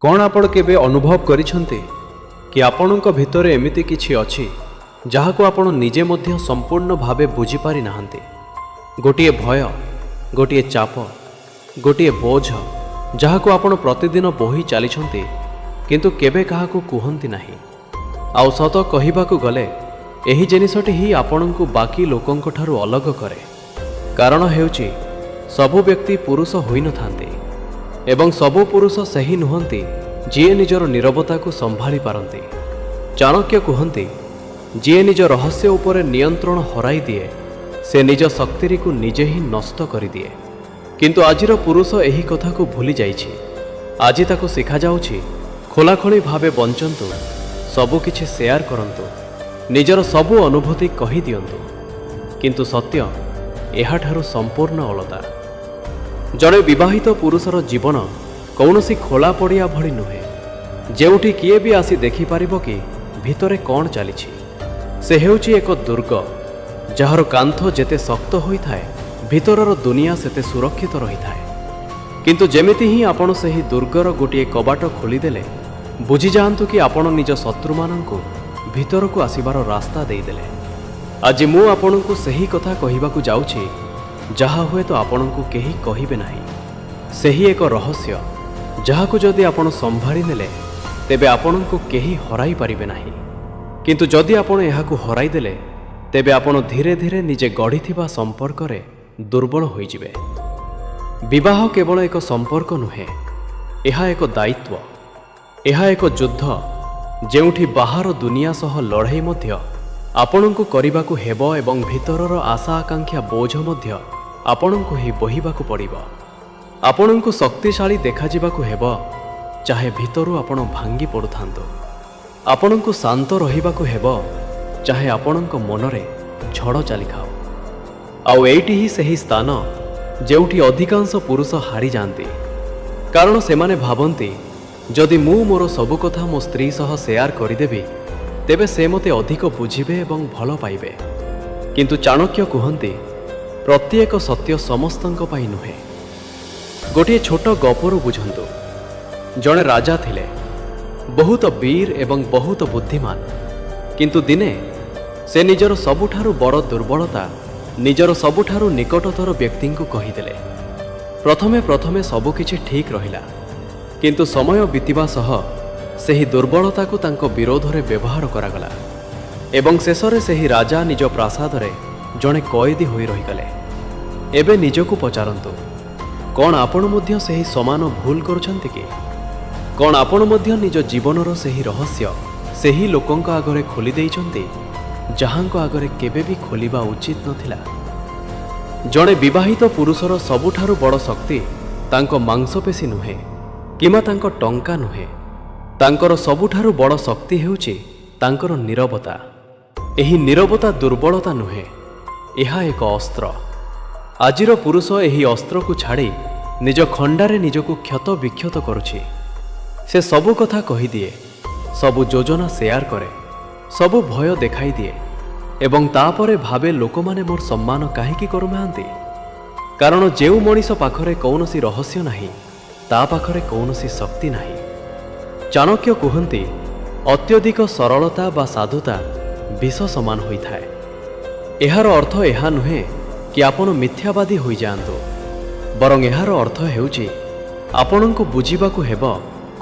କ'ଣ ଆପଣ କେବେ ଅନୁଭବ କରିଛନ୍ତି କି ଆପଣଙ୍କ ଭିତରେ ଏମିତି କିଛି ଅଛି, ଯାହାକୁ ଆପଣ ନିଜେ ମଧ୍ୟ ସମ୍ପୂର୍ଣ୍ଣ ଭାବେ ବୁଝିପାରି ନାହାନ୍ତି? ଗୋଟିଏ ଭୟ, ଗୋଟିଏ ଚାପ, ଗୋଟିଏ ବୋଝ, ଯାହାକୁ ଆପଣ ପ୍ରତିଦିନ ବୋହି ଚାଲିଛନ୍ତି, କିନ୍ତୁ କେବେ କାହାକୁ କୁହନ୍ତି ନାହିଁ। ଆଉ ସତ କହିବାକୁ ଗଲେ, ଏହି ଜିନିଷଟି ହିଁ ଆପଣଙ୍କୁ ବାକି ଲୋକଙ୍କଠାରୁ ଅଲଗ କରେ। କାରଣ ହେଉଛି, ସବୁ ବ୍ୟକ୍ତି ପୁରୁଷ ହୋଇନଥାନ୍ତି ଏବଂ ସବୁ ପୁରୁଷ ସେହି ନୁହନ୍ତି ଯିଏ ନିଜର ନୀରବତାକୁ ସମ୍ଭାଳି ପାରନ୍ତି। ଚାଣକ୍ୟ କୁହନ୍ତି, ଯିଏ ନିଜ ରହସ୍ୟ ଉପରେ ନିୟନ୍ତ୍ରଣ ହରାଇ ଦିଏ, ସେ ନିଜ ଶକ୍ତିକୁ ନିଜେ ହିଁ ନଷ୍ଟ କରିଦିଏ। କିନ୍ତୁ ଆଜିର ପୁରୁଷ ଏହି କଥାକୁ ଭୁଲି ଯାଇଛି। ଆଜି ତାକୁ ଶିଖାଯାଉଛି, ଖୋଲାଖୋଲି ଭାବେ ବଞ୍ଚନ୍ତୁ, ସବୁକିଛି ସେୟାର କରନ୍ତୁ, ନିଜର ସବୁ ଅନୁଭୂତି କହିଦିଅନ୍ତୁ। କିନ୍ତୁ ସତ୍ୟ ଏହାଠାରୁ ସମ୍ପୂର୍ଣ୍ଣ ଅଲଗା। ଜଣେ ବିବାହିତ ପୁରୁଷର ଜୀବନ କୌଣସି ଖୋଲା ପଡ଼ିଆ ଭଳି ନୁହେଁ, ଯେଉଁଠି କିଏ ବି ଆସି ଦେଖିପାରିବ କି ଭିତରେ କ'ଣ ଚାଲିଛି। ସେ ହେଉଛି ଏକ ଦୁର୍ଗ, ଯାହାର କାନ୍ଥ ଯେତେ ଶକ୍ତ ହୋଇଥାଏ, ଭିତରର ଦୁନିଆ ସେତେ ସୁରକ୍ଷିତ ରହିଥାଏ। କିନ୍ତୁ ଯେମିତି ହିଁ ଆପଣ ସେହି ଦୁର୍ଗର ଗୋଟିଏ କବାଟ ଖୋଲିଦେଲେ, ବୁଝିଯାଆନ୍ତୁ କି ଆପଣ ନିଜ ଶତ୍ରୁମାନଙ୍କୁ ଭିତରକୁ ଆସିବାର ରାସ୍ତା ଦେଇଦେଲେ। ଆଜି ମୁଁ ଆପଣଙ୍କୁ ସେହି କଥା କହିବାକୁ ଯାଉଛି, ଯାହା ହୁଏତ ଆପଣଙ୍କୁ କେହି କହିବେ ନାହିଁ। ସେହି ଏକ ରହସ୍ୟ, ଯାହାକୁ ଯଦି ଆପଣ ସମ୍ଭାଳି ନେଲେ, ତେବେ ଆପଣଙ୍କୁ କେହି ହରାଇ ପାରିବେ ନାହିଁ। କିନ୍ତୁ ଯଦି ଆପଣ ଏହାକୁ ହରାଇଦେଲେ, ତେବେ ଆପଣ ଧୀରେ ଧୀରେ ନିଜେ ଗଢ଼ିଥିବା ସମ୍ପର୍କରେ ଦୁର୍ବଳ ହୋଇଯିବେ। ବିବାହ କେବଳ ଏକ ସମ୍ପର୍କ ନୁହେଁ, ଏହା ଏକ ଦାୟିତ୍ୱ। ଏହା ଏକ ଯୁଦ୍ଧ, ଯେଉଁଠି ବାହାର ଦୁନିଆ ସହ ଲଢ଼େଇ ମଧ୍ୟ ଆପଣଙ୍କୁ କରିବାକୁ ହେବ ଏବଂ ଭିତରର ଆଶା ଆକାଂକ୍ଷା ବୋଝ ମଧ୍ୟ ଆପଣଙ୍କୁ ହିଁ ବୋହିବାକୁ ପଡ଼ିବ। ଆପଣଙ୍କୁ ଶକ୍ତିଶାଳୀ ଦେଖାଯିବାକୁ ହେବ, ଚାହେ ଭିତରୁ ଆପଣ ଭାଙ୍ଗି ପଡ଼ୁଥାନ୍ତୁ। ଆପଣଙ୍କୁ ଶାନ୍ତ ରହିବାକୁ ହେବ, ଚାହେ ଆପଣଙ୍କ ମନରେ ଝଡ଼ ଚାଲିଥାଉ। ଆଉ ଏଇଠି ହିଁ ସେହି ସ୍ଥାନ, ଯେଉଁଠି ଅଧିକାଂଶ ପୁରୁଷ ହାରିଯାଆନ୍ତି। କାରଣ ସେମାନେ ଭାବନ୍ତି, ଯଦି ମୁଁ ମୋର ସବୁ କଥା ମୋ ସ୍ତ୍ରୀ ସହ ସେୟାର କରିଦେବି, ତେବେ ସେ ମୋତେ ଅଧିକ ବୁଝିବେ ଏବଂ ଭଲ ପାଇବେ। କିନ୍ତୁ ଚାଣକ୍ୟ କୁହନ୍ତି, ପ୍ରତ୍ୟେକ ସତ୍ୟ ସମସ୍ତଙ୍କ ପାଇଁ ନୁହେଁ। ଗୋଟିଏ ଛୋଟ ଗପରୁ ବୁଝନ୍ତୁ। ଜଣେ ରାଜା ଥିଲେ, ବହୁତ ବୀର ଏବଂ ବହୁତ ବୁଦ୍ଧିମାନ। କିନ୍ତୁ ଦିନେ ସେ ନିଜର ସବୁଠାରୁ ବଡ଼ ଦୁର୍ବଳତା ନିଜର ସବୁଠାରୁ ନିକଟତର ବ୍ୟକ୍ତିଙ୍କୁ କହିଦେଲେ। ପ୍ରଥମେ ପ୍ରଥମେ ସବୁକିଛି ଠିକ୍ ରହିଲା, କିନ୍ତୁ ସମୟ ବିତିବା ସହ ସେହି ଦୁର୍ବଳତାକୁ ତାଙ୍କ ବିରୋଧରେ ବ୍ୟବହାର କରାଗଲା ଏବଂ ଶେଷରେ ସେହି ରାଜା ନିଜ ପ୍ରାସାଦରେ ଜଣେ କଏଦୀ ହୋଇ ରହିଗଲେ। ଏବେ ନିଜକୁ ପଚାରନ୍ତୁ, କ'ଣ ଆପଣ ମଧ୍ୟ ସେହି ସମାନ ଭୁଲ କରୁଛନ୍ତି କି? କ'ଣ ଆପଣ ମଧ୍ୟ ନିଜ ଜୀବନର ସେହି ରହସ୍ୟ ସେହି ଲୋକଙ୍କ ଆଗରେ ଖୋଲି ଦେଇଛନ୍ତି, ଯାହାଙ୍କ ଆଗରେ କେବେ ବି ଖୋଲିବା ଉଚିତ ନଥିଲା? ଜଣେ ବିବାହିତ ପୁରୁଷର ସବୁଠାରୁ ବଡ଼ ଶକ୍ତି ତାଙ୍କ ମାଂସପେଶୀ ନୁହେଁ କିମ୍ବା ତାଙ୍କ ଟଙ୍କା ନୁହେଁ। ତାଙ୍କର ସବୁଠାରୁ ବଡ଼ ଶକ୍ତି ହେଉଛି ତାଙ୍କର ନୀରବତା। ଏହି ନୀରବତା ଦୁର୍ବଳତା ନୁହେଁ, ଏହା ଏକ ଅସ୍ତ୍ର। ଆଜିର ପୁରୁଷ ଏହି ଅସ୍ତ୍ରକୁ ଛାଡ଼ି ନିଜ ଖଣ୍ଡାରେ ନିଜକୁ କ୍ଷତ ବିକ୍ଷତ କରୁଛି। ସେ ସବୁ କଥା କହିଦିଏ, ସବୁ ଯୋଜନା ସେୟାର କରେ, ସବୁ ଭୟ ଦେଖାଇଦିଏ ଏବଂ ତାପରେ ଭାବେ, ଲୋକମାନେ ମୋର ସମ୍ମାନ କାହିଁକି କରୁନାହାନ୍ତି? କାରଣ ଯେଉଁ ମଣିଷ ପାଖରେ କୌଣସି ରହସ୍ୟ ନାହିଁ, ତା ପାଖରେ କୌଣସି ଶକ୍ତି ନାହିଁ। ଚାଣକ୍ୟ କୁହନ୍ତି, ଅତ୍ୟଧିକ ସରଳତା ବା ସାଧୁତା ବିଷ ସମାନ ହୋଇଥାଏ। ଏହାର ଅର୍ଥ ଏହା ନୁହେଁ କି ଆପଣ ମିଥ୍ୟାବାଦୀ ହୋଇଯାଆନ୍ତୁ, ବରଂ ଏହାର ଅର୍ଥ ହେଉଛି, ଆପଣଙ୍କୁ ବୁଝିବାକୁ ହେବ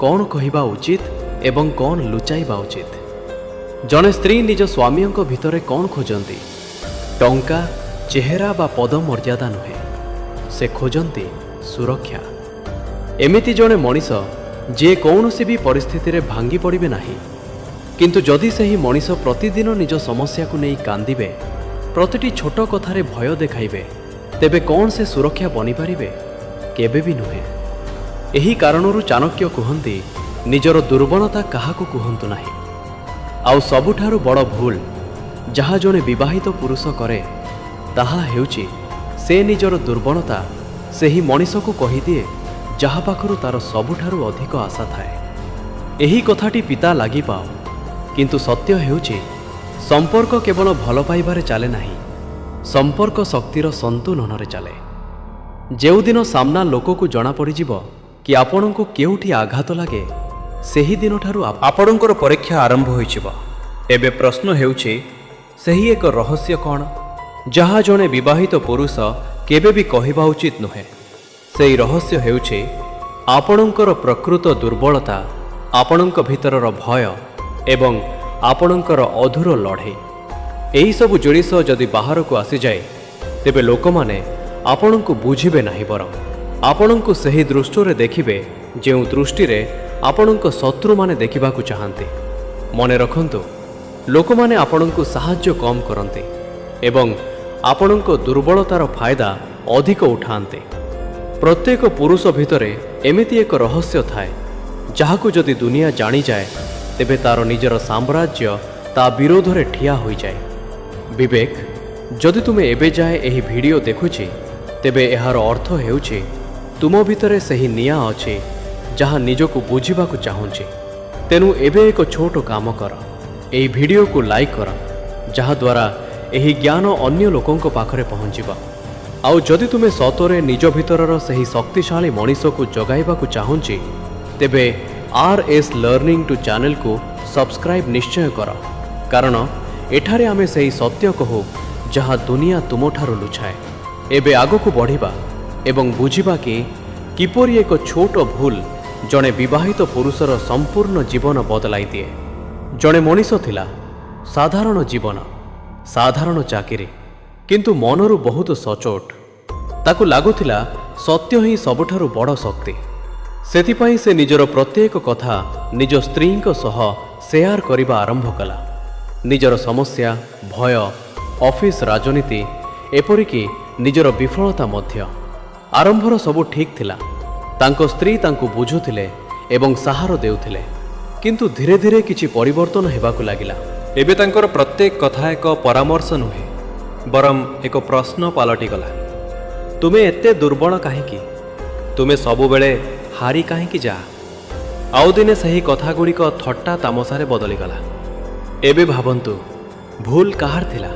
କ'ଣ କହିବା ଉଚିତ ଏବଂ କ'ଣ ଲୁଚାଇବା ଉଚିତ। ଜଣେ ସ୍ତ୍ରୀ ନିଜ ସ୍ୱାମୀଙ୍କ ଭିତରେ କ'ଣ ଖୋଜନ୍ତି? ଟଙ୍କା, ଚେହେରା ବା ପଦ ମର୍ଯ୍ୟାଦା ନୁହେଁ। ସେ ଖୋଜନ୍ତି ସୁରକ୍ଷା। ଏମିତି ଜଣେ ମଣିଷ, ଯିଏ କୌଣସି ବି ପରିସ୍ଥିତିରେ ଭାଙ୍ଗି ପଡ଼ିବେ ନାହିଁ। କିନ୍ତୁ ଯଦି ସେହି ମଣିଷ ପ୍ରତିଦିନ ନିଜ ସମସ୍ୟାକୁ ନେଇ କାନ୍ଦିବେ, ପ୍ରତିଟି ଛୋଟ କଥାରେ ଭୟ ଦେଖାଇବେ, ତେବେ କ'ଣ ସେ ସୁରକ୍ଷା ବନିପାରିବେ? କେବେ ବି ନୁହେଁ। ଏହି କାରଣରୁ ଚାଣକ୍ୟ କୁହନ୍ତି, ନିଜର ଦୁର୍ବଳତା କାହାକୁ କୁହନ୍ତୁ ନାହିଁ। ଆଉ ସବୁଠାରୁ ବଡ଼ ଭୁଲ ଯାହା ଜଣେ ବିବାହିତ ପୁରୁଷ କରେ, ତାହା ହେଉଛି ସେ ନିଜର ଦୁର୍ବଳତା ସେହି ମଣିଷକୁ କହିଦିଏ, ଯାହା ପାଖରୁ ତାର ସବୁଠାରୁ ଅଧିକ ଆଶା ଥାଏ। ଏହି କଥାଟି ପିତା ଲାଗିପାରେ, କିନ୍ତୁ ସତ୍ୟ ହେଉଛି, ସମ୍ପର୍କ କେବଳ ଭଲ ପାଇବାରେ ଚାଲେ ନାହିଁ, ସମ୍ପର୍କ ଶକ୍ତିର ସନ୍ତୁଳନରେ ଚାଲେ। ଯେଉଁଦିନ ସାମ୍ନା ଲୋକକୁ ଜଣାପଡ଼ିଯିବ କି ଆପଣଙ୍କୁ କେଉଁଠି ଆଘାତ ଲାଗେ, ସେହି ଦିନଠାରୁ ଆପଣଙ୍କର ପରୀକ୍ଷା ଆରମ୍ଭ ହୋଇଯିବ। ଏବେ ପ୍ରଶ୍ନ ହେଉଛି, ସେହି ଏକ ରହସ୍ୟ କ'ଣ, ଯାହା ଜଣେ ବିବାହିତ ପୁରୁଷ କେବେ ବି କହିବା ଉଚିତ ନୁହେଁ? ସେହି ରହସ୍ୟ ହେଉଛି ଆପଣଙ୍କର ପ୍ରକୃତ ଦୁର୍ବଳତା, ଆପଣଙ୍କ ଭିତରର ଭୟ ଏବଂ ଆପଣଙ୍କର ଅଧୁର ଲଢ଼େଇ। ଏହିସବୁ ଜିନିଷ ଯଦି ବାହାରକୁ ଆସିଯାଏ, ତେବେ ଲୋକମାନେ ଆପଣଙ୍କୁ ବୁଝିବେ ନାହିଁ, ବରଂ ଆପଣଙ୍କୁ ସେହି ଦୃଷ୍ଟିରେ ଦେଖିବେ ଯେଉଁ ଦୃଷ୍ଟିରେ ଆପଣଙ୍କ ଶତ୍ରୁମାନେ ଦେଖିବାକୁ ଚାହାନ୍ତି। ମନେ ରଖନ୍ତୁ, ଲୋକମାନେ ଆପଣଙ୍କୁ ସାହାଯ୍ୟ କମ୍ କରନ୍ତି ଏବଂ ଆପଣଙ୍କ ଦୁର୍ବଳତାର ଫାଇଦା ଅଧିକ ଉଠାନ୍ତି। ପ୍ରତ୍ୟେକ ପୁରୁଷ ଭିତରେ ଏମିତି ଏକ ରହସ୍ୟ ଥାଏ, ଯାହାକୁ ଯଦି ଦୁନିଆ ଜାଣିଯାଏ, ତେବେ ତାର ନିଜର ସାମ୍ରାଜ୍ୟ ତା ବିରୋଧରେ ଠିଆ ହୋଇଯାଏ। ବିବେକ, ଯଦି ତୁମେ ଏବେ ଯାଏ ଏହି ଭିଡ଼ିଓ ଦେଖୁଛି, ତେବେ ଏହାର ଅର୍ଥ ହେଉଛି ତୁମ ଭିତରେ ସେହି ନିଆଁ ଅଛି ଯାହା ନିଜକୁ ବୁଝିବାକୁ ଚାହୁଁଛି। ତେଣୁ ଏବେ ଏକ ଛୋଟ କାମ କର। ଏହି ଭିଡ଼ିଓକୁ ଲାଇକ୍ କର, ଯାହାଦ୍ୱାରା ଏହି ଜ୍ଞାନ ଅନ୍ୟ ଲୋକଙ୍କ ପାଖରେ ପହଞ୍ଚିବ। ଆଉ ଯଦି ତୁମେ ସତରେ ନିଜ ଭିତରର ସେହି ଶକ୍ତିଶାଳୀ ମଣିଷକୁ ଜଗାଇବାକୁ ଚାହୁଁଛି, ତେବେ ଆର୍ ଏସ୍ ଲର୍ଣ୍ଣିଂ ଟୁ ଚ୍ୟାନେଲକୁ ସବସ୍କ୍ରାଇବ୍ ନିଶ୍ଚୟ କର, କାରଣ ଏଠାରେ ଆମେ ସେହି ସତ୍ୟ କହୁ ଯାହା ଦୁନିଆ ତୁମଠାରୁ ଲୁଚାଏ। ଏବେ ଆଗକୁ ବଢ଼ିବା ଏବଂ ବୁଝିବା କି କିପରି ଏକ ଛୋଟ ଭୁଲ ଜଣେ ବିବାହିତ ପୁରୁଷର ସମ୍ପୂର୍ଣ୍ଣ ଜୀବନ ବଦଳାଇ ଦିଏ। ଜଣେ ମଣିଷ ଥିଲା। ସାଧାରଣ ଜୀବନ, ସାଧାରଣ ଚାକିରି, କିନ୍ତୁ ମନରୁ ବହୁତ ସଚୋଟ। ତାକୁ ଲାଗୁଥିଲା ସତ୍ୟ ହିଁ ସବୁଠାରୁ ବଡ଼ ଶକ୍ତି। ସେଥିପାଇଁ ସେ ନିଜର ପ୍ରତ୍ୟେକ କଥା ନିଜ ସ୍ତ୍ରୀଙ୍କ ସହ ସେୟାର କରିବା ଆରମ୍ଭ କଲା। ନିଜର ସମସ୍ୟା, ଭୟ, ଅଫିସ ରାଜନୀତି, ଏପରିକି ନିଜର ବିଫଳତା ମଧ୍ୟ। ଆରମ୍ଭର ସବୁ ଠିକ୍ ଥିଲା। ତାଙ୍କ ସ୍ତ୍ରୀ ତାଙ୍କୁ ବୁଝୁଥିଲେ ଏବଂ ସାହାରା ଦେଉଥିଲେ। କିନ୍ତୁ ଧୀରେ ଧୀରେ କିଛି ପରିବର୍ତ୍ତନ ହେବାକୁ ଲାଗିଲା। ଏବେ ତାଙ୍କର ପ୍ରତ୍ୟେକ କଥା ଏକ ପରାମର୍ଶ ନୁହେଁ, ବରଂ ଏକ ପ୍ରଶ୍ନ ପାଲଟିଗଲା। ତୁମେ ଏତେ ଦୁର୍ବଳ କାହିଁକି? ତୁମେ ସବୁବେଳେ ହାରି କାହିଁକି ଯାଅ? ଆଉ ଦିନେ ସେହି କଥାଗୁଡ଼ିକ ଥଟ୍ଟା ତାମସାରେ ବଦଳିଗଲା। ଏବେ ଭାବନ୍ତୁ, ଭୁଲ କାହାର ଥିଲା?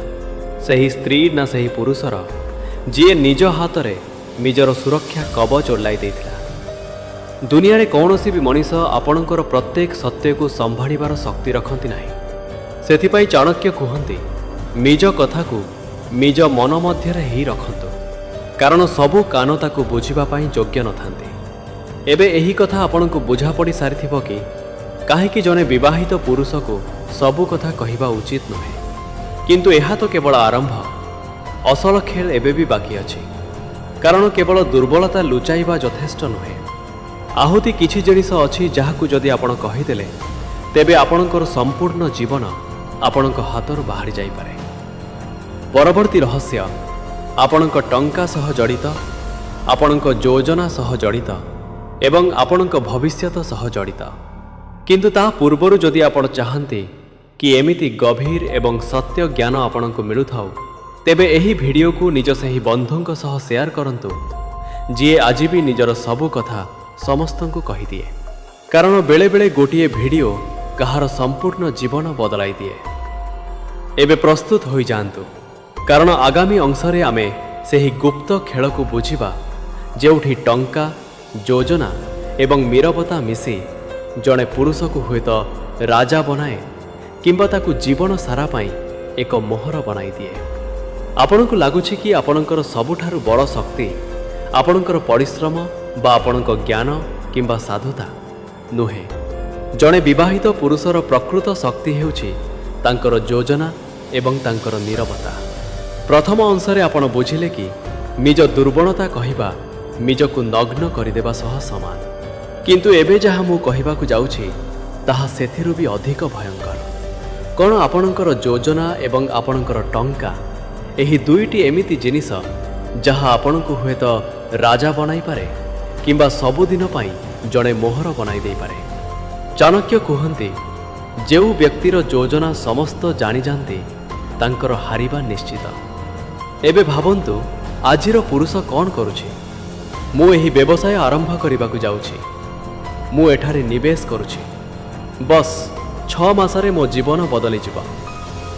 ସେହି ସ୍ତ୍ରୀ ନା ସେହି ପୁରୁଷର, ଯିଏ ନିଜ ହାତରେ ନିଜର ସୁରକ୍ଷା କବଚ ଓହ୍ଲାଇ ଦେଇଥିଲା? ଦୁନିଆରେ କୌଣସି ବି ମଣିଷ ଆପଣଙ୍କର ପ୍ରତ୍ୟେକ ସତ୍ୟକୁ ସମ୍ଭାଳିବାର ଶକ୍ତି ରଖନ୍ତି ନାହିଁ। ସେଥିପାଇଁ ଚାଣକ୍ୟ କୁହନ୍ତି, ନିଜ କଥାକୁ ନିଜ ମନ ମଧ୍ୟରେ ହିଁ ରଖନ୍ତୁ, କାରଣ ସବୁ କାନ ତାକୁ ବୁଝିବା ପାଇଁ ଯୋଗ୍ୟ ନଥାନ୍ତି। ଏବେ ଏହି କଥା ଆପଣଙ୍କୁ ବୁଝା ପଡ଼ି ସାରିଥିବ କି କାହିଁକି ଜଣେ ବିବାହିତ ପୁରୁଷକୁ ସବୁ କଥା କହିବା ଉଚିତ ନୁହେଁ। କିନ୍ତୁ ଏହା ତ କେବଳ ଆରମ୍ଭ। ଅସଲ ଖେଳ ଏବେ ବି ବାକି ଅଛି, କାରଣ କେବଳ ଦୁର୍ବଳତା ଲୁଚାଇବା ଯଥେଷ୍ଟ ନୁହେଁ। ଆହୁରି କିଛି ଜିନିଷ ଅଛି ଯାହାକୁ ଯଦି ଆପଣ କହିଦେଲେ, ତେବେ ଆପଣଙ୍କର ସମ୍ପୂର୍ଣ୍ଣ ଜୀବନ ଆପଣଙ୍କ ହାତରୁ ବାହାରି ଯାଇପାରେ। ପରବର୍ତ୍ତୀ ରହସ୍ୟ ଆପଣଙ୍କ ଟଙ୍କା ସହ ଜଡ଼ିତ, ଆପଣଙ୍କ ଯୋଜନା ସହ ଜଡ଼ିତ ଏବଂ ଆପଣଙ୍କ ଭବିଷ୍ୟତ ସହ ଜଡ଼ିତ। କିନ୍ତୁ ତା ପୂର୍ବରୁ ଯଦି ଆପଣ ଚାହାନ୍ତି କି ଏମିତି ଗଭୀର ଏବଂ ସତ୍ୟ ଜ୍ଞାନ ଆପଣଙ୍କୁ ମିଳୁଥାଉ, ତେବେ ଏହି ଭିଡ଼ିଓକୁ ନିଜ ସେହି ବନ୍ଧୁଙ୍କ ସହ ସେୟାର କରନ୍ତୁ ଯିଏ ଆଜି ବି ନିଜର ସବୁ କଥା ସମସ୍ତଙ୍କୁ କହିଦିଏ, କାରଣ ବେଳେବେଳେ ଗୋଟିଏ ଭିଡ଼ିଓ କାହାର ସମ୍ପୂର୍ଣ୍ଣ ଜୀବନ ବଦଳାଇ ଦିଏ। ଏବେ ପ୍ରସ୍ତୁତ ହୋଇଯାଆନ୍ତୁ, କାରଣ ଆଗାମୀ ଅଂଶରେ ଆମେ ସେହି ଗୁପ୍ତ ଖେଳକୁ ବୁଝିବା ଯେଉଁଠି ଟଙ୍କା, ଯୋଜନା ଏବଂ ନୀରବତା ମିଶି ଜଣେ ପୁରୁଷକୁ ହୁଏତ ରାଜା ବନାଏ କିମ୍ବା ତାକୁ ଜୀବନ ସାରା ପାଇଁ ଏକ ମୋହର ବନାଇ ଦିଏ। ଆପଣଙ୍କୁ ଲାଗୁଛି କି ଆପଣଙ୍କର ସବୁଠାରୁ ବଡ଼ ଶକ୍ତି ଆପଣଙ୍କର ପରିଶ୍ରମ ବା ଆପଣଙ୍କ ଜ୍ଞାନ କିମ୍ବା ସାଧୁତା? ନୁହେଁ। ଜଣେ ବିବାହିତ ପୁରୁଷର ପ୍ରକୃତ ଶକ୍ତି ହେଉଛି ତାଙ୍କର ଯୋଜନା ଏବଂ ତାଙ୍କର ନୀରବତା। ପ୍ରଥମ ଅଂଶରେ ଆପଣ ବୁଝିଲେ କି ନିଜ ଦୁର୍ବଳତା କହିବା ନିଜକୁ ନଗ୍ନ କରିଦେବା ସହ ସମାନ। କିନ୍ତୁ ଏବେ ଯାହା ମୁଁ କହିବାକୁ ଯାଉଛି, ତାହା ସେଥିରୁ ବି ଅଧିକ ଭୟଙ୍କର। କ'ଣ ଆପଣଙ୍କର ଯୋଜନା ଏବଂ ଆପଣଙ୍କର ଟଙ୍କା, ଏହି ଦୁଇଟି ଏମିତି ଜିନିଷ ଯାହା ଆପଣଙ୍କୁ ହୁଏତ ରାଜା ବନାଇପାରେ କିମ୍ବା ସବୁଦିନ ପାଇଁ ଜଣେ ମୋହର ବନାଇ ଦେଇପାରେ? ଚାଣକ୍ୟ କୁହନ୍ତି, ଯେଉଁ ବ୍ୟକ୍ତିର ଯୋଜନା ସମସ୍ତ ଜାଣିଯାଆନ୍ତି, ତାଙ୍କର ହାରିବା ନିଶ୍ଚିତ। ଏବେ ଭାବନ୍ତୁ, ଆଜିର ପୁରୁଷ କ'ଣ କରୁଛି? ମୁଁ ଏହି ବ୍ୟବସାୟ ଆରମ୍ଭ କରିବାକୁ ଯାଉଛି, ମୁଁ ଏଠାରେ ନିବେଶ କରୁଛି, ବସ୍ 6 ମାସରେ ମୋ ଜୀବନ ବଦଳିଯିବ।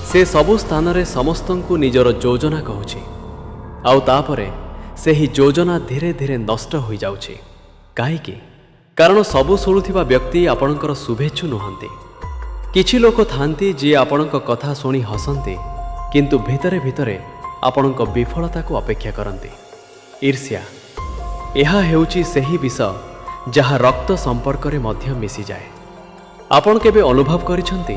ସେ ସବୁ ସ୍ଥାନରେ ସମସ୍ତଙ୍କୁ ନିଜର ଯୋଜନା କହୁଛି, ଆଉ ତାପରେ ସେହି ଯୋଜନା ଧୀରେ ଧୀରେ ନଷ୍ଟ ହୋଇଯାଉଛି। କାହିଁକି? କାରଣ ସବୁ ଶୁଣୁଥିବା ବ୍ୟକ୍ତି ଆପଣଙ୍କର ଶୁଭେଚ୍ଛୁ ନୁହନ୍ତି। କିଛି ଲୋକ ଥାନ୍ତି ଯିଏ ଆପଣଙ୍କ କଥା ଶୁଣି ହସନ୍ତି, କିନ୍ତୁ ଭିତରେ ଭିତରେ ଆପଣଙ୍କ ବିଫଳତାକୁ ଅପେକ୍ଷା କରନ୍ତି। ଈର୍ଷ୍ୟା, ଏହା ହେଉଛି ସେହି ବିଷ ଯାହା ରକ୍ତ ସମ୍ପର୍କରେ ମଧ୍ୟ ମିଶିଯାଏ। ଆପଣ କେବେ ଅନୁଭବ କରିଛନ୍ତି,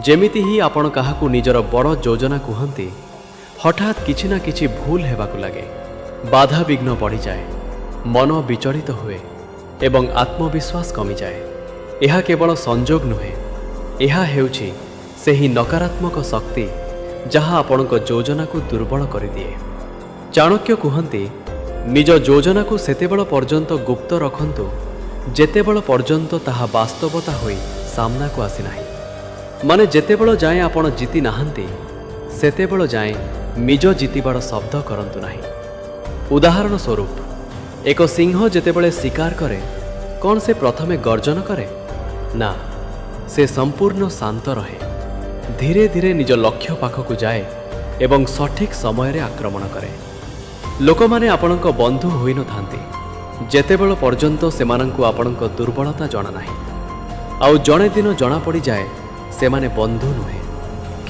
ଯେମିତି ହିଁ ଆପଣ କାହାକୁ ନିଜର ବଡ଼ ଯୋଜନା କୁହନ୍ତି, ହଠାତ୍ କିଛି ନା କିଛି ଭୁଲ ହେବାକୁ ଲାଗେ? ବାଧାବିଘ୍ନ ବଢ଼ିଯାଏ, ମନ ବିଚଳିତ ହୁଏ ଏବଂ ଆତ୍ମବିଶ୍ୱାସ କମିଯାଏ। ଏହା କେବଳ ସଂଯୋଗ ନୁହେଁ, ଏହା ହେଉଛି ସେହି ନକାରାତ୍ମକ ଶକ୍ତି ଯାହା ଆପଣଙ୍କ ଯୋଜନାକୁ ଦୁର୍ବଳ କରିଦିଏ। ଚାଣକ୍ୟ କୁହନ୍ତି, ନିଜ ଯୋଜନାକୁ ସେତେବେଳ ପର୍ଯ୍ୟନ୍ତ ଗୁପ୍ତ ରଖନ୍ତୁ, ଯେତେବେଳ ପର୍ଯ୍ୟନ୍ତ ତାହା ବାସ୍ତବତା ହୋଇ ସାମ୍ନାକୁ ଆସିନାହିଁ। ମାନେ ଯେତେବେଳ ଯାଏଁ ଆପଣ ଜିତି ନାହାନ୍ତି, ସେତେବେଳ ଯାଏଁ ନିଜ ଜିତିବାର ଶବ୍ଦ କରନ୍ତୁ ନାହିଁ। ଉଦାହରଣ ସ୍ୱରୂପ, ଏକ ସିଂହ ଯେତେବେଳେ ଶିକାର କରେ, କ'ଣ ସେ ପ୍ରଥମେ ଗର୍ଜନ କରେ? ନା, ସେ ସମ୍ପୂର୍ଣ୍ଣ ଶାନ୍ତ ରହେ, ଧୀରେ ଧୀରେ ନିଜ ଲକ୍ଷ୍ୟ ପାଖକୁ ଯାଏ ଏବଂ ସଠିକ୍ ସମୟରେ ଆକ୍ରମଣ କରେ। ଲୋକମାନେ ଆପଣଙ୍କ ବନ୍ଧୁ ହୋଇନଥାନ୍ତି ଯେତେବେଳ ପର୍ଯ୍ୟନ୍ତ ସେମାନଙ୍କୁ ଆପଣଙ୍କ ଦୁର୍ବଳତା ଜଣା ନାହିଁ। ଆଉ ଜଣେ ଦିନ ଜଣାପଡ଼ିଯାଏ, ସେମାନେ ବନ୍ଧୁ ନୁହେଁ,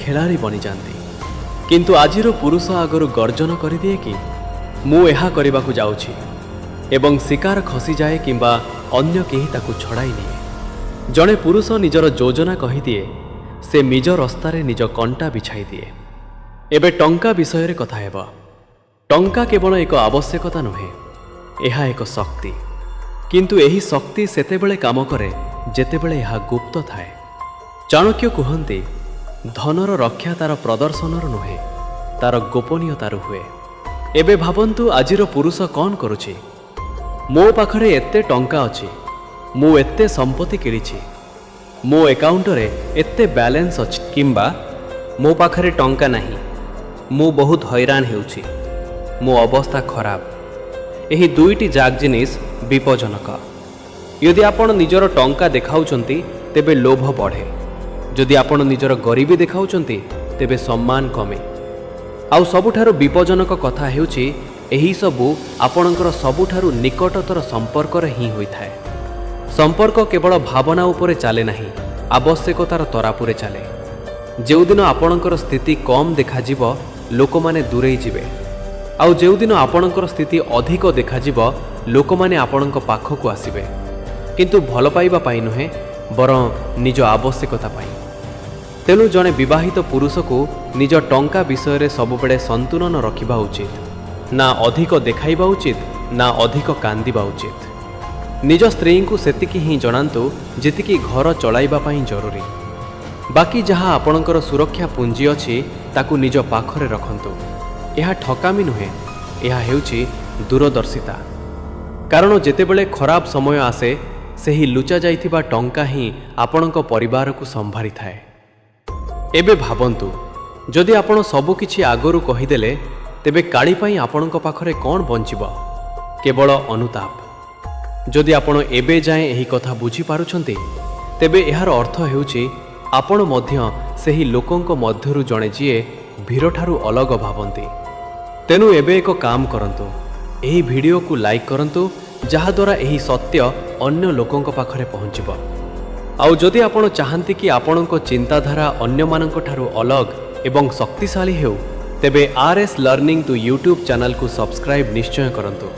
ଖେଳାଳି ବନିଯାନ୍ତି। କିନ୍ତୁ ଆଜିର ପୁରୁଷ ଆଗରୁ ଗର୍ଜନ କରିଦିଏ କି ମୁଁ ଏହା କରିବାକୁ ଯାଉଛି ଏବଂ ଶିକାର ଖସିଯାଏ କିମ୍ବା ଅନ୍ୟ କେହି ତାକୁ ଛଡ଼ାଇ ନିଏ। ଜଣେ ପୁରୁଷ ନିଜର ଯୋଜନା କହିଦିଏ, ସେ ନିଜ ରସ୍ତାରେ ନିଜ କଣ୍ଟା ବିଛାଇ ଦିଏ। ଏବେ ଟଙ୍କା ବିଷୟରେ କଥା ହେବ। ଟଙ୍କା କେବଳ ଏକ ଆବଶ୍ୟକତା ନୁହେଁ, ଏହା ଏକ ଶକ୍ତି। କିନ୍ତୁ ଏହି ଶକ୍ତି ସେତେବେଳେ କାମ କରେ ଯେତେବେଳେ ଏହା ଗୁପ୍ତ ଥାଏ। ଚାଣକ୍ୟ କୁହନ୍ତି, ଧନର ରକ୍ଷା ତାର ପ୍ରଦର୍ଶନରୁ ନୁହେଁ, ତାର ଗୋପନୀୟତାରୁ ହୁଏ। ଏବେ ଭାବନ୍ତୁ, ଆଜିର ପୁରୁଷ କ'ଣ କରୁଛି? ମୋ ପାଖରେ ଏତେ ଟଙ୍କା ଅଛି, ମୁଁ ଏତେ ସମ୍ପତ୍ତି କିଣିଛି, ମୋ ଆକାଉଣ୍ଟରେ ଏତେ ବାଲାନ୍ସ ଅଛି। କିମ୍ବା ମୋ ପାଖରେ ଟଙ୍କା ନାହିଁ, ମୁଁ ବହୁତ ହଇରାଣ ହେଉଛି, ମୋ ଅବସ୍ଥା ଖରାପ। ଏହି ଦୁଇଟି ଯାକ ଜିନିଷ ବିପଜ୍ଜନକ। ଯଦି ଆପଣ ନିଜର ଟଙ୍କା ଦେଖାଉଛନ୍ତି, ତେବେ ଲୋଭ ବଢ଼େ। ଯଦି ଆପଣ ନିଜର ଗରିବୀ ଦେଖାଉଛନ୍ତି, ତେବେ ସମ୍ମାନ କମେ। ଆଉ ସବୁଠାରୁ ବିପଜ୍ଜନକ କଥା ହେଉଛି, ଏହିସବୁ ଆପଣଙ୍କର ସବୁଠାରୁ ନିକଟତର ସମ୍ପର୍କରେ ହିଁ ହୋଇଥାଏ। ସମ୍ପର୍କ କେବଳ ଭାବନା ଉପରେ ଚାଲେ ନାହିଁ, ଆବଶ୍ୟକତାର ତରାପୁରେ ଚାଲେ। ଯେଉଁଦିନ ଆପଣଙ୍କର ସ୍ଥିତି କମ୍ ଦେଖାଯିବ, ଲୋକମାନେ ଦୂରେଇ ଯିବେ। ଆଉ ଯେଉଁଦିନ ଆପଣଙ୍କର ସ୍ଥିତି ଅଧିକ ଦେଖାଯିବ, ଲୋକମାନେ ଆପଣଙ୍କ ପାଖକୁ ଆସିବେ, କିନ୍ତୁ ଭଲ ପାଇବା ପାଇଁ ନୁହେଁ, ବରଂ ନିଜ ଆବଶ୍ୟକତା ପାଇଁ। ତେଣୁ ଜଣେ ବିବାହିତ ପୁରୁଷକୁ ନିଜ ଟଙ୍କା ବିଷୟରେ ସବୁବେଳେ ସନ୍ତୁଳନ ରଖିବା ଉଚିତ। ନା ଅଧିକ ଦେଖାଇବା ଉଚିତ, ନା ଅଧିକ କାନ୍ଦିବା ଉଚିତ। ନିଜ ସ୍ତ୍ରୀଙ୍କୁ ସେତିକି ହିଁ ଜଣାନ୍ତୁ ଯେତିକି ଘର ଚଳାଇବା ପାଇଁ ଜରୁରୀ। ବାକି ଯାହା ଆପଣଙ୍କର ସୁରକ୍ଷା ପୁଞ୍ଜି ଅଛି, ତାକୁ ନିଜ ପାଖରେ ରଖନ୍ତୁ। ଏହା ଠକାମି ନୁହେଁ, ଏହା ହେଉଛି ଦୂରଦର୍ଶିତା। କାରଣ ଯେତେବେଳେ ଖରାପ ସମୟ ଆସେ, ସେହି ଲୁଚା ଯାଇଥିବା ଟଙ୍କା ହିଁ ଆପଣଙ୍କ ପରିବାରକୁ ସମ୍ଭାଳିଥାଏ। ଏବେ ଭାବନ୍ତୁ, ଯଦି ଆପଣ ସବୁକିଛି ଆଗରୁ କହିଦେଲେ, ତେବେ କାଲି ପାଇଁ ଆପଣଙ୍କ ପାଖରେ କ'ଣ ବଞ୍ଚିବ? କେବଳ ଅନୁତାପ। ଯଦି ଆପଣ ଏବେ ଯାଏଁ ଏହି କଥା ବୁଝିପାରୁଛନ୍ତି, ତେବେ ଏହାର ଅର୍ଥ ହେଉଛି ଆପଣ ମଧ୍ୟ ସେହି ଲୋକଙ୍କ ମଧ୍ୟରୁ ଜଣେ ଯିଏ ଭିଡ଼ଠାରୁ ଅଲଗ ଭାବନ୍ତି। ତେଣୁ ଏବେ ଏକ କାମ କରନ୍ତୁ, ଏହି ଭିଡ଼ିଓକୁ ଲାଇକ୍ କରନ୍ତୁ, ଯାହାଦ୍ୱାରା ଏହି ସତ୍ୟ ଅନ୍ୟ ଲୋକଙ୍କ ପାଖରେ ପହଞ୍ଚିବ। ଆଉ ଯଦି ଆପଣ ଚାହାନ୍ତି କି ଆପଣଙ୍କ ଚିନ୍ତାଧାରା ଅନ୍ୟମାନଙ୍କ ଠାରୁ ଅଲଗ ଏବଂ ଶକ୍ତିଶାଳୀ ହେଉ, ତେବେ R S learning two YouTube ଚ୍ୟାନେଲକୁ ସବସ୍କ୍ରାଇବ୍ ନିଶ୍ଚୟ କରନ୍ତୁ,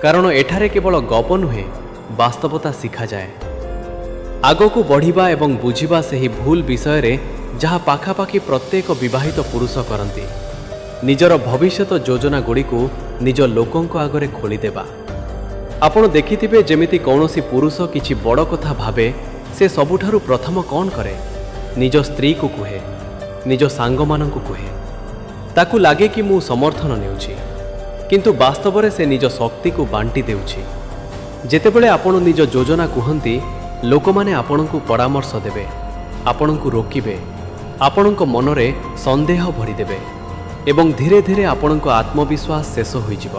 କାରଣ ଏଠାରେ କେବଳ ଗପ ନୁହେଁ, ବାସ୍ତବତା ଶିଖାଯାଏ। ଆଗକୁ ବଢ଼ିବା ଏବଂ ବୁଝିବା ସେହି ଭୁଲ ବିଷୟରେ ଯାହା ପାଖାପାଖି ପ୍ରତ୍ୟେକ ବିବାହିତ ପୁରୁଷ କରନ୍ତି, ନିଜର ଭବିଷ୍ୟତ ଯୋଜନାଗୁଡ଼ିକୁ ନିଜ ଲୋକଙ୍କ ଆଗରେ ଖୋଲିଦେବା। ଆପଣ ଦେଖିଥିବେ, ଯେମିତି କୌଣସି ପୁରୁଷ କିଛି ବଡ଼ କଥା ଭାବେ, ସେ ସବୁଠାରୁ ପ୍ରଥମ କ'ଣ କରେ? ନିଜ ସ୍ତ୍ରୀକୁ କୁହେ, ନିଜ ସାଙ୍ଗମାନଙ୍କୁ କୁହେ। ତାକୁ ଲାଗେ କି ମୁଁ ସମର୍ଥନ ନେଉଛି, କିନ୍ତୁ ବାସ୍ତବରେ ସେ ନିଜ ଶକ୍ତିକୁ ବାଣ୍ଟି ଦେଉଛି। ଯେତେବେଳେ ଆପଣ ନିଜ ଯୋଜନା କୁହନ୍ତି, ଲୋକମାନେ ଆପଣଙ୍କୁ ପରାମର୍ଶ ଦେବେ, ଆପଣଙ୍କୁ ରୋକିବେ, ଆପଣଙ୍କ ମନରେ ସନ୍ଦେହ ଭରିଦେବେ ଏବଂ ଧୀରେ ଧୀରେ ଆପଣଙ୍କ ଆତ୍ମବିଶ୍ୱାସ ଶେଷ ହୋଇଯିବ।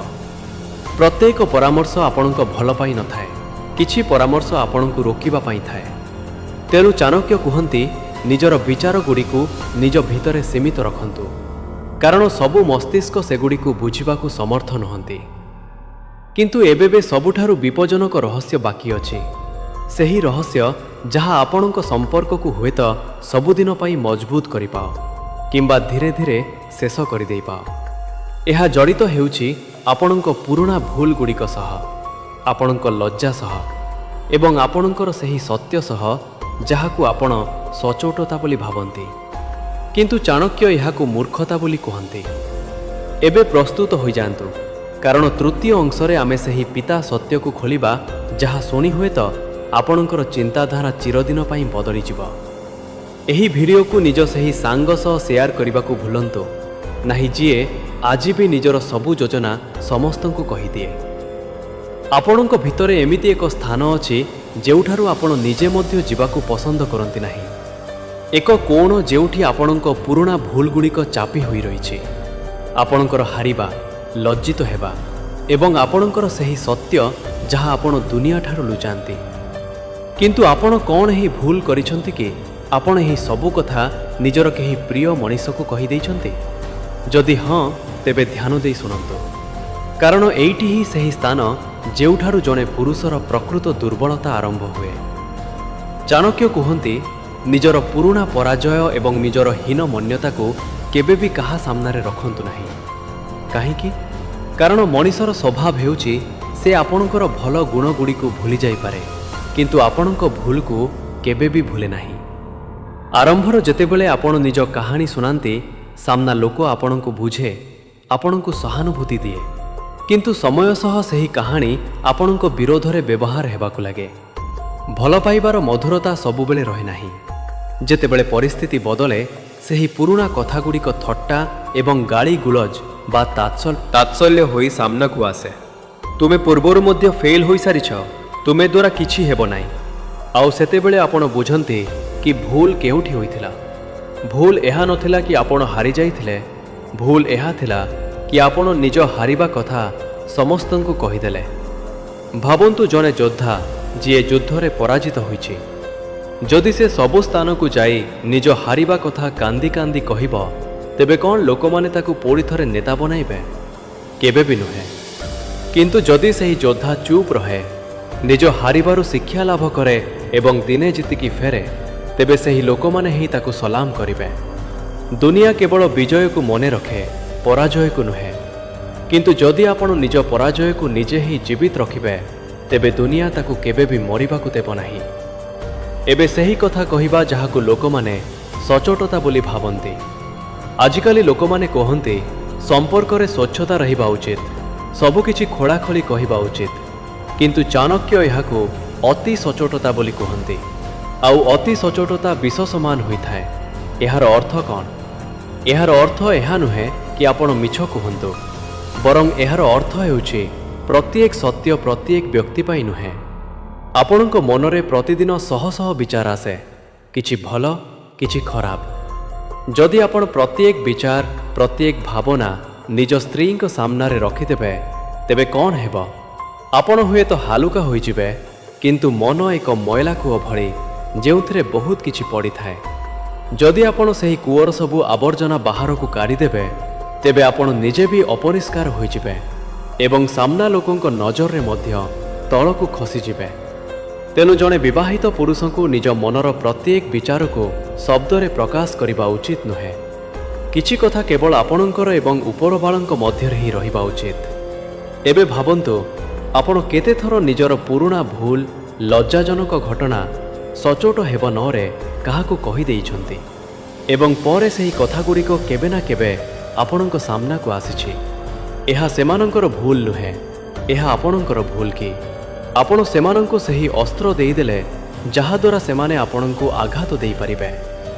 ପ୍ରତ୍ୟେକ ପରାମର୍ଶ ଆପଣଙ୍କ ଭଲ ପାଇଁ ନଥାଏ, କିଛି ପରାମର୍ଶ ଆପଣଙ୍କୁ ରୋକିବା ପାଇଁ ଥାଏ। ତେଣୁ ଚାଣକ୍ୟ କୁହନ୍ତି, ନିଜର ବିଚାରଗୁଡ଼ିକୁ ନିଜ ଭିତରେ ସୀମିତ ରଖନ୍ତୁ, କାରଣ ସବୁ ମସ୍ତିଷ୍କ ସେଗୁଡ଼ିକୁ ବୁଝିବାକୁ ସମର୍ଥ ନୁହନ୍ତି। କିନ୍ତୁ ଏବେ ବି ସବୁଠାରୁ ବିପଜ୍ଜନକ ରହସ୍ୟ ବାକି ଅଛି। ସେହି ରହସ୍ୟ ଯାହା ଆପଣଙ୍କ ସମ୍ପର୍କକୁ ହୁଏତ ସବୁଦିନ ପାଇଁ ମଜବୁତ କରିପାଅ କିମ୍ବା ଧୀରେ ଧୀରେ ଶେଷ କରିଦେଇପାଅ। ଏହା ଜଡ଼ିତ ହେଉଛି ଆପଣଙ୍କ ପୁରୁଣା ଭୁଲ ଗୁଡ଼ିକ ସହ, ଆପଣଙ୍କ ଲଜ୍ଜା ସହ ଏବଂ ଆପଣଙ୍କର ସେହି ସତ୍ୟ ସହ, ଯାହାକୁ ଆପଣ ସଚୋଟତା ବୋଲି ଭାବନ୍ତି, କିନ୍ତୁ ଚାଣକ୍ୟ ଏହାକୁ ମୂର୍ଖତା ବୋଲି କୁହନ୍ତି। ଏବେ ପ୍ରସ୍ତୁତ ହୋଇଯାଆନ୍ତୁ, କାରଣ ତୃତୀୟ ଅଂଶରେ ଆମେ ସେହି ପିତା ସତ୍ୟକୁ ଖୋଲିବା, ଯାହା ଶୁଣି ହୁଏତ ଆପଣଙ୍କର ଚିନ୍ତାଧାରା ଚିରଦିନ ପାଇଁ ବଦଳିଯିବ। ଏହି ଭିଡ଼ିଓକୁ ନିଜ ସେହି ସାଙ୍ଗ ସହ ସେୟାର କରିବାକୁ ଭୁଲନ୍ତୁ ନାହିଁ, ଯିଏ ଆଜି ବି ନିଜର ସବୁ ଯୋଜନା ସମସ୍ତଙ୍କୁ କହିଦିଏ। ଆପଣଙ୍କ ଭିତରେ ଏମିତି ଏକ ସ୍ଥାନ ଅଛି, ଯେଉଁଠାରୁ ଆପଣ ନିଜେ ମଧ୍ୟ ଯିବାକୁ ପସନ୍ଦ କରନ୍ତି ନାହିଁ। ଏକ କୋଣ, ଯେଉଁଠି ଆପଣଙ୍କ ପୁରୁଣା ଭୁଲଗୁଡ଼ିକ ଚାପି ହୋଇ ରହିଛି, ଆପଣଙ୍କର ହାରିବା, ଲଜ୍ଜିତ ହେବା ଏବଂ ଆପଣଙ୍କର ସେହି ସତ୍ୟ ଯାହା ଆପଣ ଦୁନିଆଠାରୁ ଲୁଚାନ୍ତି। କିନ୍ତୁ ଆପଣ କ'ଣ ଏହି ଭୁଲ କରିଛନ୍ତି କି ଆପଣ ଏହି ସବୁ କଥା ନିଜର କେହି ପ୍ରିୟ ମଣିଷକୁ କହିଦେଇଛନ୍ତି? ଯଦି ହଁ, ତେବେ ଧ୍ୟାନ ଦେଇ ଶୁଣନ୍ତୁ, କାରଣ ଏଇଠି ହିଁ ସେହି ସ୍ଥାନ ଯେଉଁଠାରୁ ଜଣେ ପୁରୁଷର ପ୍ରକୃତ ଦୁର୍ବଳତା ଆରମ୍ଭ ହୁଏ। ଚାଣକ୍ୟ କୁହନ୍ତି, ନିଜର ପୁରୁଣା ପରାଜୟ ଏବଂ ନିଜର ହୀନ ମନ୍ୟତାକୁ କେବେ ବି କାହା ସାମ୍ନାରେ ରଖନ୍ତୁ ନାହିଁ। କାହିଁକି? କାରଣ ମଣିଷର ସ୍ୱଭାବ ହେଉଛି, ସେ ଆପଣଙ୍କର ଭଲ ଗୁଣଗୁଡ଼ିକୁ ଭୁଲି ଯାଇପାରେ, କିନ୍ତୁ ଆପଣଙ୍କ ଭୁଲକୁ କେବେ ବି ଭୁଲେ ନାହିଁ। ଆରମ୍ଭର ଯେତେବେଳେ ଆପଣ ନିଜ କାହାଣୀ ଶୁଣାନ୍ତି, ସାମ୍ନା ଲୋକ ଆପଣଙ୍କୁ ବୁଝେ, ଆପଣଙ୍କୁ ସହାନୁଭୂତି ଦିଏ। କିନ୍ତୁ ସମୟ ସହ ସେହି କାହାଣୀ ଆପଣଙ୍କ ବିରୋଧରେ ବ୍ୟବହାର ହେବାକୁ ଲାଗେ। ଭଲ ପାଇବାର ମଧୁରତା ସବୁବେଳେ ରହେ ନାହିଁ। ଯେତେବେଳେ ପରିସ୍ଥିତି ବଦଳେ, ସେହି ପୁରୁଣା କଥାଗୁଡ଼ିକ ଥଟ୍ଟା ଏବଂ ଗାଳି ଗୁଲଜ ବା ତାତ୍ସଲ୍ୟ ହୋଇ ସାମ୍ନାକୁ ଆସେ। ତୁମେ ପୂର୍ବରୁ ମଧ୍ୟ ଫେଲ୍ ହୋଇସାରିଛ, ତୁମେ ଦ୍ୱାରା କିଛି ହେବ ନାହିଁ। ଆଉ ସେତେବେଳେ ଆପଣ ବୁଝନ୍ତି କି ଭୁଲ କେଉଁଠି ହୋଇଥିଲା। ଭୁଲ ଏହା ନଥିଲା କି ଆପଣ ହାରିଯାଇଥିଲେ। ଭୁଲ ଏହା ଥିଲା କି ଆପଣ ନିଜ ହାରିବା କଥା ସମସ୍ତଙ୍କୁ କହିଦେଲେ। ଭାବନ୍ତୁ, ଜଣେ ଯୋଦ୍ଧା ଯିଏ ଯୁଦ୍ଧରେ ପରାଜିତ ହୋଇଛି, ଯଦି ସେ ସବୁ ସ୍ଥାନକୁ ଯାଇ ନିଜ ହାରିବା କଥା କାନ୍ଦି କାନ୍ଦି କହିବ, ତେବେ କ'ଣ ଲୋକମାନେ ତାକୁ ପୁଣି ଥରେ ନେତା ବନାଇବେ? କେବେ ବି ନୁହେଁ। କିନ୍ତୁ ଯଦି ସେହି ଯୋଦ୍ଧା ଚୁପ୍ ରହେ, ନିଜ ହାରିବାରୁ ଶିକ୍ଷା ଲାଭ କରେ ଏବଂ ଦିନେ ଜିତିକି ଫେରେ, ତେବେ ସେହି ଲୋକମାନେ ହିଁ ତାକୁ ସଲାମ କରିବେ। ଦୁନିଆ କେବଳ ବିଜୟକୁ ମନେ ରଖେ, ପରାଜୟକୁ ନୁହେଁ। କିନ୍ତୁ ଯଦି ଆପଣ ନିଜ ପରାଜୟକୁ ନିଜେ ହିଁ ଜୀବିତ ରଖିବେ, ତେବେ ଦୁନିଆ ତାକୁ କେବେ ବି ମରିବାକୁ ଦେବ ନାହିଁ। ଏବେ ସେହି କଥା କହିବା ଯାହାକୁ ଲୋକମାନେ ସଚୋଟତା ବୋଲି ଭାବନ୍ତି। ଆଜିକାଲି ଲୋକମାନେ କୁହନ୍ତି, ସମ୍ପର୍କରେ ସ୍ୱଚ୍ଛତା ରହିବା ଉଚିତ, ସବୁକିଛି ଖୋଳାଖୋଳି କହିବା ଉଚିତ। କିନ୍ତୁ ଚାଣକ୍ୟ ଏହାକୁ ଅତି ସଚୋଟତା ବୋଲି କୁହନ୍ତି। ଆଉ ଅତି ସଚୋଟତା ବିଷ ସମାନ ହୋଇଥାଏ। ଏହାର ଅର୍ଥ କ'ଣ? ଏହାର ଅର୍ଥ ଏହା ନୁହେଁ କି ଆପଣ ମିଛ କୁହନ୍ତୁ, ବରଂ ଏହାର ଅର୍ଥ ହେଉଛି ପ୍ରତ୍ୟେକ ସତ୍ୟ ପ୍ରତ୍ୟେକ ବ୍ୟକ୍ତି ପାଇଁ ନୁହେଁ। ଆପଣଙ୍କ ମନରେ ପ୍ରତିଦିନ ଶହ ଶହ ବିଚାର ଆସେ, କିଛି ଭଲ, କିଛି ଖରାପ। ଯଦି ଆପଣ ପ୍ରତ୍ୟେକ ବିଚାର, ପ୍ରତ୍ୟେକ ଭାବନା ନିଜ ସ୍ତ୍ରୀଙ୍କ ସାମ୍ନାରେ ରଖିଦେବେ, ତେବେ କ'ଣ ହେବ? ଆପଣ ହୁଏତ ହାଲୁକା ହୋଇଯିବେ, କିନ୍ତୁ ମନ ଏକ ମଇଳା କୂଅ ଭଳି, ଯେଉଁଥିରେ ବହୁତ କିଛି ପଡ଼ିଥାଏ। ଯଦି ଆପଣ ସେହି କୂଅର ସବୁ ଆବର୍ଜନା ବାହାରକୁ କାଢ଼ିଦେବେ, ତେବେ ଆପଣ ନିଜେ ବି ଅପରିଷ୍କାର ହୋଇଯିବେ ଏବଂ ସାମ୍ନା ଲୋକଙ୍କ ନଜରରେ ମଧ୍ୟ ତଳକୁ ଖସିଯିବେ। ତେଣୁ ଜଣେ ବିବାହିତ ପୁରୁଷଙ୍କୁ ନିଜ ମନର ପ୍ରତ୍ୟେକ ବିଚାରକୁ ଶବ୍ଦରେ ପ୍ରକାଶ କରିବା ଉଚିତ ନୁହେଁ। କିଛି କଥା କେବଳ ଆପଣଙ୍କର ଏବଂ ଉପରବାଳାଙ୍କ ମଧ୍ୟରେ ହିଁ ରହିବା ଉଚିତ। ଏବେ ଭାବନ୍ତୁ, ଆପଣ କେତେଥର ନିଜର ପୁରୁଣା ଭୁଲ, ଲଜ୍ଜାଜନକ ଘଟଣା ସଚୋଟ ହେବ ନରେ କାହାକୁ କହିଦେଇଛନ୍ତି ଏବଂ ପରେ ସେହି କଥାଗୁଡ଼ିକ କେବେ ନା କେବେ ଆପଣଙ୍କ ସାମ୍ନାକୁ ଆସିଛି। ଏହା ସେମାନଙ୍କର ଭୁଲ ନୁହେଁ, ଏହା ଆପଣଙ୍କର ଭୁଲ କି ଆପଣ ସେମାନଙ୍କୁ ସେହି ଅସ୍ତ୍ର ଦେଇଦେଲେ, ଯାହାଦ୍ୱାରା ସେମାନେ ଆପଣଙ୍କୁ ଆଘାତ ଦେଇପାରିବେ।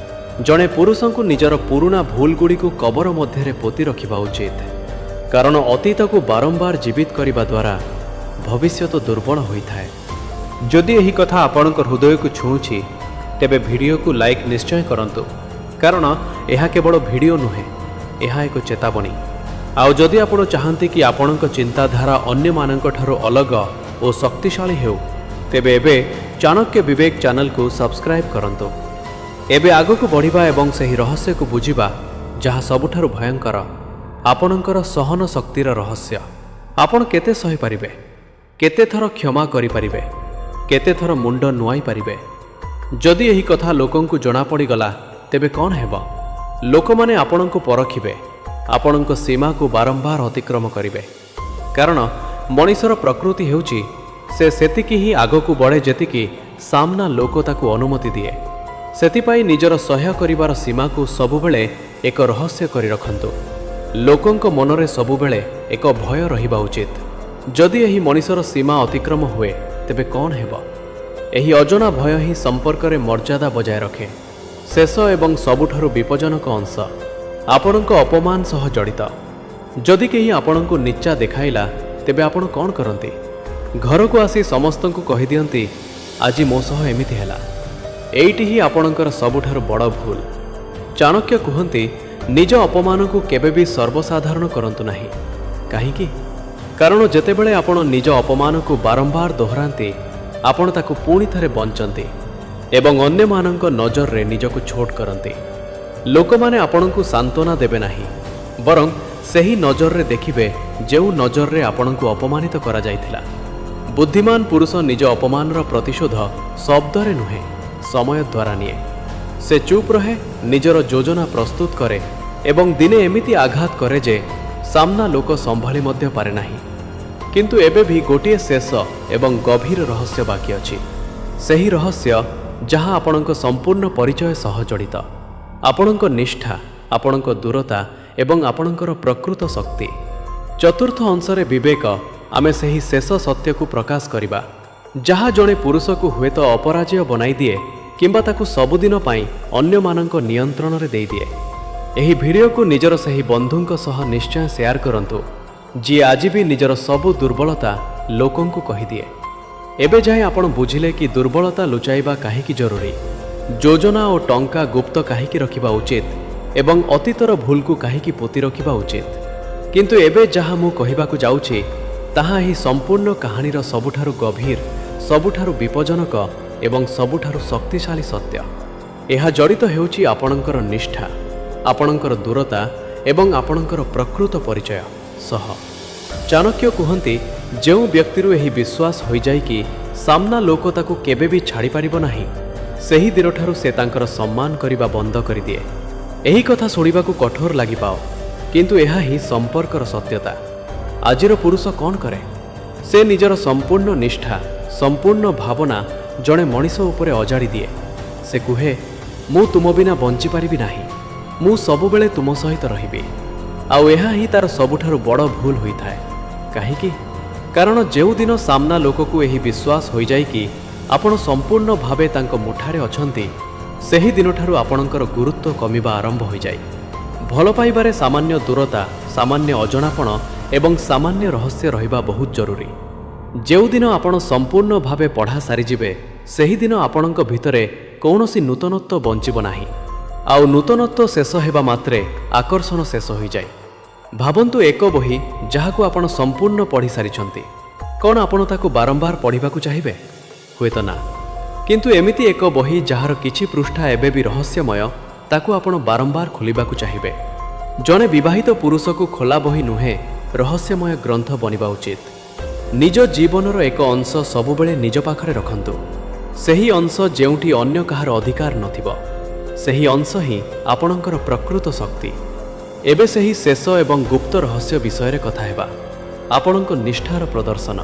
ଜଣେ ପୁରୁଷଙ୍କୁ ନିଜର ପୁରୁଣା ଭୁଲଗୁଡ଼ିକୁ କବର ମଧ୍ୟରେ ପୋତି ରଖିବା ଉଚିତ, କାରଣ ଅତୀତକୁ ବାରମ୍ବାର ଜୀବିତ କରିବା ଦ୍ୱାରା ଭବିଷ୍ୟତ ଦୁର୍ବଳ ହୋଇଥାଏ। ଯଦି ଏହି କଥା ଆପଣଙ୍କ ହୃଦୟକୁ ଛୁଉଁଛି, ତେବେ ଭିଡ଼ିଓକୁ ଲାଇକ୍ ନିଶ୍ଚୟ କରନ୍ତୁ, କାରଣ ଏହା କେବଳ ଭିଡ଼ିଓ ନୁହେଁ, ଏହା ଏକ ଚେତାବନୀ। ଆଉ ଯଦି ଆପଣ ଚାହାନ୍ତି କି ଆପଣଙ୍କ ଚିନ୍ତାଧାରା ଅନ୍ୟମାନଙ୍କଠାରୁ ଅଲଗା ଓ ଶକ୍ତିଶାଳୀ ହେଉ, ତେବେ ଏବେ ଚାଣକ୍ୟ ବିବେକ ଚ୍ୟାନେଲକୁ ସବସ୍କ୍ରାଇବ୍ କରନ୍ତୁ। ଏବେ ଆଗକୁ ବଢ଼ିବା ଏବଂ ସେହି ରହସ୍ୟକୁ ବୁଝିବା, ଯାହା ସବୁଠାରୁ ଭୟଙ୍କର, ଆପଣଙ୍କର ସହନ ଶକ୍ତିର ରହସ୍ୟ। ଆପଣ କେତେ ସହିପାରିବେ? କେତେ ଥର କ୍ଷମା କରିପାରିବେ? କେତେଥର ମୁଣ୍ଡ ନୁଆଇ ପାରିବେ? ଯଦି ଏହି କଥା ଲୋକଙ୍କୁ ଜଣାପଡ଼ିଗଲା, ତେବେ କ'ଣ ହେବ? ଲୋକମାନେ ଆପଣଙ୍କୁ ପରଖିବେ, ଆପଣଙ୍କ ସୀମାକୁ ବାରମ୍ବାର ଅତିକ୍ରମ କରିବେ। କାରଣ ମଣିଷର ପ୍ରକୃତି ହେଉଛି, ସେ ସେତିକି ହିଁ ଆଗକୁ ବଢ଼େ ଯେତିକି ସାମ୍ନା ଲୋକ ତାକୁ ଅନୁମତି ଦିଏ। ସେଥିପାଇଁ ନିଜର ସହ୍ୟ କରିବାର ସୀମାକୁ ସବୁବେଳେ ଏକ ରହସ୍ୟ କରି ରଖନ୍ତୁ। ଲୋକଙ୍କ ମନରେ ସବୁବେଳେ ଏକ ଭୟ ରହିବା ଉଚିତ, ଯଦି ଏହି ମଣିଷର ସୀମା ଅତିକ୍ରମ ହୁଏ, ତେବେ କ'ଣ ହେବ? ଏହି ଅଜଣା ଭୟ ହିଁ ସମ୍ପର୍କରେ ମର୍ଯ୍ୟାଦା ବଜାୟ ରଖେ। ଶେଷ ଏବଂ ସବୁଠାରୁ ବିପଜ୍ଜନକ ଅଂଶ ଆପଣଙ୍କ ଅପମାନ ସହ ଜଡ଼ିତ। ଯଦି କେହି ଆପଣଙ୍କୁ ନିଚ୍ଚା ଦେଖାଇଲା, ତେବେ ଆପଣ କ'ଣ କରନ୍ତି? ଘରକୁ ଆସି ସମସ୍ତଙ୍କୁ କହିଦିଅନ୍ତି, "ଆଜି ମୋ ସହ ଏମିତି ହେଲା।" ଏଇଟି ହିଁ ଆପଣଙ୍କର ସବୁଠାରୁ ବଡ଼ ଭୁଲ। ଚାଣକ୍ୟ କୁହନ୍ତି, ନିଜ ଅପମାନକୁ କେବେ ବି ସର୍ବସାଧାରଣ କରନ୍ତୁ ନାହିଁ। କାହିଁକି? କାରଣ ଯେତେବେଳେ ଆପଣ ନିଜ ଅପମାନକୁ ବାରମ୍ବାର ଦୋହରାନ୍ତି, ଆପଣ ତାକୁ ପୁଣି ଥରେ ବଞ୍ଚନ୍ତି ଏବଂ ଅନ୍ୟମାନଙ୍କ ନଜରରେ ନିଜକୁ ଛୋଟ କରନ୍ତି। ଲୋକମାନେ ଆପଣଙ୍କୁ ସାନ୍ତ୍ୱନା ଦେବେ ନାହିଁ, ବରଂ ସେହି ନଜରରେ ଦେଖିବେ ଯେଉଁ ନଜରରେ ଆପଣଙ୍କୁ ଅପମାନିତ କରାଯାଇଥିଲା। ବୁଦ୍ଧିମାନ ପୁରୁଷ ନିଜ ଅପମାନର ପ୍ରତିଶୋଧ ଶବ୍ଦରେ ନୁହେଁ, ସମୟ ଦ୍ୱାରା ନିଏ। ସେ ଚୁପ୍ ରହେ, ନିଜର ଯୋଜନା ପ୍ରସ୍ତୁତ କରେ ଏବଂ ଦିନେ ଏମିତି ଆଘାତ କରେ ଯେ ସାମ୍ନା ଲୋକ ସମ୍ଭାଳି ମଧ୍ୟ ପାରେ ନାହିଁ। କିନ୍ତୁ ଏବେ ବି ଗୋଟିଏ ଶେଷ ଏବଂ ଗଭୀର ରହସ୍ୟ ବାକି ଅଛି। ସେହି ରହସ୍ୟ ଯାହା ଆପଣଙ୍କ ସମ୍ପୂର୍ଣ୍ଣ ପରିଚୟ ସହ ଜଡ଼ିତ, ଆପଣଙ୍କ ନିଷ୍ଠା, ଆପଣଙ୍କ ଦୂରତା ଏବଂ ଆପଣଙ୍କର ପ୍ରକୃତ ଶକ୍ତି। ଚତୁର୍ଥ ଅଂଶରେ ବିବେକ, ଆମେ ସେହି ଶେଷ ସତ୍ୟକୁ ପ୍ରକାଶ କରିବା, ଯାହା ଜଣେ ପୁରୁଷକୁ ହୁଏତ ଅପରାଜେୟ ବନାଇଦିଏ କିମ୍ବା ତାକୁ ସବୁଦିନ ପାଇଁ ଅନ୍ୟମାନଙ୍କ ନିୟନ୍ତ୍ରଣରେ ଦେଇଦିଏ। ଏହି ଭିଡ଼ିଓକୁ ନିଜର ସେହି ବନ୍ଧୁଙ୍କ ସହ ନିଶ୍ଚୟ ସେୟାର କରନ୍ତୁ, ଯିଏ ଆଜି ବି ନିଜର ସବୁ ଦୁର୍ବଳତା ଲୋକଙ୍କୁ କହିଦିଏ। ଏବେ ଯାଏଁ ଆପଣ ବୁଝିଲେ କି ଦୁର୍ବଳତା ଲୁଚାଇବା କାହିଁକି ଜରୁରୀ, ଯୋଜନା ଓ ଟଙ୍କା ଗୁପ୍ତ କାହିଁକି ରଖିବା ଉଚିତ ଏବଂ ଅତୀତର ଭୁଲକୁ କାହିଁକି ପୋତି ରଖିବା ଉଚିତ। କିନ୍ତୁ ଏବେ ଯାହା ମୁଁ କହିବାକୁ ଯାଉଛି, ତାହା ଏହି ସମ୍ପୂର୍ଣ୍ଣ କାହାଣୀର ସବୁଠାରୁ ଗଭୀର, ସବୁଠାରୁ ବିପଜ୍ଜନକ ଏବଂ ସବୁଠାରୁ ଶକ୍ତିଶାଳୀ ସତ୍ୟ। ଏହା ଜଡ଼ିତ ହେଉଛି ଆପଣଙ୍କର ନିଷ୍ଠା, ଆପଣଙ୍କର ଦୂରତା ଏବଂ ଆପଣଙ୍କର ପ୍ରକୃତ ପରିଚୟ ସହ। ଚାଣକ୍ୟ କୁହନ୍ତି, ଯେଉଁ ବ୍ୟକ୍ତିରୁ ଏହି ବିଶ୍ୱାସ ହୋଇଯାଏ କି ସାମ୍ନା ଲୋକ ତାକୁ କେବେ ବି ଛାଡ଼ିପାରିବ ନାହିଁ, ସେହି ଦିନଠାରୁ ସେ ତାଙ୍କର ସମ୍ମାନ କରିବା ବନ୍ଦ କରିଦିଏ। ଏହି କଥା ଶୁଣିବାକୁ କଠୋର ଲାଗିପାରେ, କିନ୍ତୁ ଏହା ହିଁ ସମ୍ପର୍କର ସତ୍ୟତା। ଆଜିର ପୁରୁଷ କ'ଣ କରେ? ସେ ନିଜର ସମ୍ପୂର୍ଣ୍ଣ ନିଷ୍ଠା, ସମ୍ପୂର୍ଣ୍ଣ ଭାବନା ଜଣେ ମଣିଷ ଉପରେ ଅଜାଡ଼ି ଦିଏ। ସେ କୁହେ, "ମୁଁ ତୁମ ବିନା ବଞ୍ଚିପାରିବି ନାହିଁ। ମୁଁ ସବୁବେଳେ ତୁମ ସହିତ ରହିବି।" ଆଉ ଏହା ହିଁ ତାର ସବୁଠାରୁ ବଡ଼ ଭୁଲ ହୋଇଥାଏ। କାହିଁକି? କାରଣ ଯେଉଁଦିନ ସାମ୍ନା ଲୋକକୁ ଏହି ବିଶ୍ୱାସ ହୋଇଯାଏ କି ଆପଣ ସମ୍ପୂର୍ଣ୍ଣ ଭାବେ ତାଙ୍କ ମୁଠାରେ ଅଛନ୍ତି, ସେହି ଦିନଠାରୁ ଆପଣଙ୍କର ଗୁରୁତ୍ୱ କମିବା ଆରମ୍ଭ ହୋଇଯାଏ। ଭଲ ପାଇବାରେ ସାମାନ୍ୟ ଦୂରତା, ସାମାନ୍ୟ ଅଜଣାପଣ ଏବଂ ସାମାନ୍ୟ ରହସ୍ୟ ରହିବା ବହୁତ ଜରୁରୀ। ଯେଉଁଦିନ ଆପଣ ସମ୍ପୂର୍ଣ୍ଣ ଭାବେ ପଢ଼ା ସାରିଯିବେ, ସେହିଦିନ ଆପଣଙ୍କ ଭିତରେ କୌଣସି ନୂତନତ୍ୱ ବଞ୍ଚିବ ନାହିଁ। ଆଉ ନୂତନତ୍ୱ ଶେଷ ହେବା ମାତ୍ରେ ଆକର୍ଷଣ ଶେଷ ହୋଇଯାଏ। ଭାବନ୍ତୁ, ଏକ ବହି ଯାହାକୁ ଆପଣ ସମ୍ପୂର୍ଣ୍ଣ ପଢ଼ି ସାରିଛନ୍ତି, କ'ଣ ଆପଣ ତାକୁ ବାରମ୍ବାର ପଢ଼ିବାକୁ ଚାହିଁବେ? ହୁଏତ ନା। କିନ୍ତୁ ଏମିତି ଏକ ବହି ଯାହାର କିଛି ପୃଷ୍ଠା ଏବେ ବି ରହସ୍ୟମୟ, ତାକୁ ଆପଣ ବାରମ୍ବାର ଖୋଲିବାକୁ ଚାହିଁବେ। ଜଣେ ବିବାହିତ ପୁରୁଷକୁ ଖୋଲା ବହି ନୁହେଁ, ରହସ୍ୟମୟ ଗ୍ରନ୍ଥ ବନିବା ଉଚିତ। ନିଜ ଜୀବନର ଏକ ଅଂଶ ସବୁବେଳେ ନିଜ ପାଖରେ ରଖନ୍ତୁ। ସେହି ଅଂଶ ଯେଉଁଠି ଅନ୍ୟ କାହାର ଅଧିକାର ନଥିବ, ସେହି ଅଂଶ ହିଁ ଆପଣଙ୍କର ପ୍ରକୃତ ଶକ୍ତି। ଏବେ ସେହି ଶେଷ ଏବଂ ଗୁପ୍ତ ରହସ୍ୟ ବିଷୟରେ କଥା ହେବା, ଆପଣଙ୍କ ନିଷ୍ଠାର ପ୍ରଦର୍ଶନ।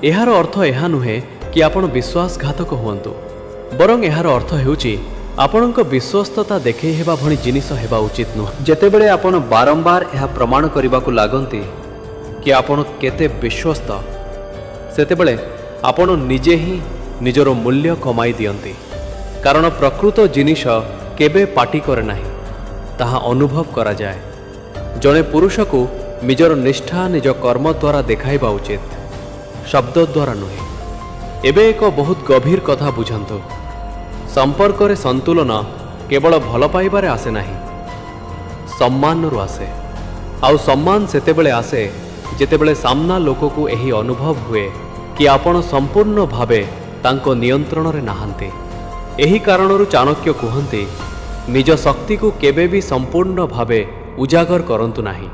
ଏହାର ଅର୍ଥ ଏହା ନୁହେଁ କି ଆପଣ ବିଶ୍ୱାସଘାତକ ହୁଅନ୍ତୁ, ବରଂ ଏହାର ଅର୍ଥ ହେଉଛି ଆପଣଙ୍କ ବିଶ୍ୱସ୍ତତା ଦେଖେଇ ହେବା ଭଳି ଜିନିଷ ହେବା ଉଚିତ ନୁହେଁ। ଯେତେବେଳେ ଆପଣ ବାରମ୍ବାର ଏହା ପ୍ରମାଣ କରିବାକୁ ଲାଗନ୍ତି କି ଆପଣ କେତେ ବିଶ୍ୱସ୍ତ, ସେତେବେଳେ ଆପଣ ନିଜେ ହିଁ ନିଜର ମୂଲ୍ୟ କମାଇ ଦିଅନ୍ତି। କାରଣ ପ୍ରକୃତ ଜିନିଷ କେବେ ପାଟି କରେ ନାହିଁ, ତାହା ଅନୁଭବ କରାଯାଏ। ଜଣେ ପୁରୁଷକୁ ନିଜର ନିଷ୍ଠା ନିଜ କର୍ମ ଦ୍ୱାରା ଦେଖାଇବା ଉଚିତ, ଶବ୍ଦ ଦ୍ୱାରା ନୁହେଁ। ଏବେ ଏକ ବହୁତ ଗଭୀର କଥା ବୁଝନ୍ତୁ। ସମ୍ପର୍କରେ ସନ୍ତୁଳନ କେବଳ ଭଲ ପାଇବାରେ ଆସେ ନାହିଁ, ସମ୍ମାନରୁ ଆସେ। ଆଉ ସମ୍ମାନ ସେତେବେଳେ ଆସେ ଯେତେବେଳେ ସାମ୍ନା ଲୋକକୁ ଏହି ଅନୁଭବ ହୁଏ କି ଆପଣ ସମ୍ପୂର୍ଣ୍ଣ ଭାବେ ତାଙ୍କ ନିୟନ୍ତ୍ରଣରେ ନାହାନ୍ତି। ଏହି କାରଣରୁ ଚାଣକ୍ୟ କୁହନ୍ତି, ନିଜ ଶକ୍ତିକୁ କେବେ ବି ସମ୍ପୂର୍ଣ୍ଣ ଭାବେ ଉଜାଗର କରନ୍ତୁ ନାହିଁ।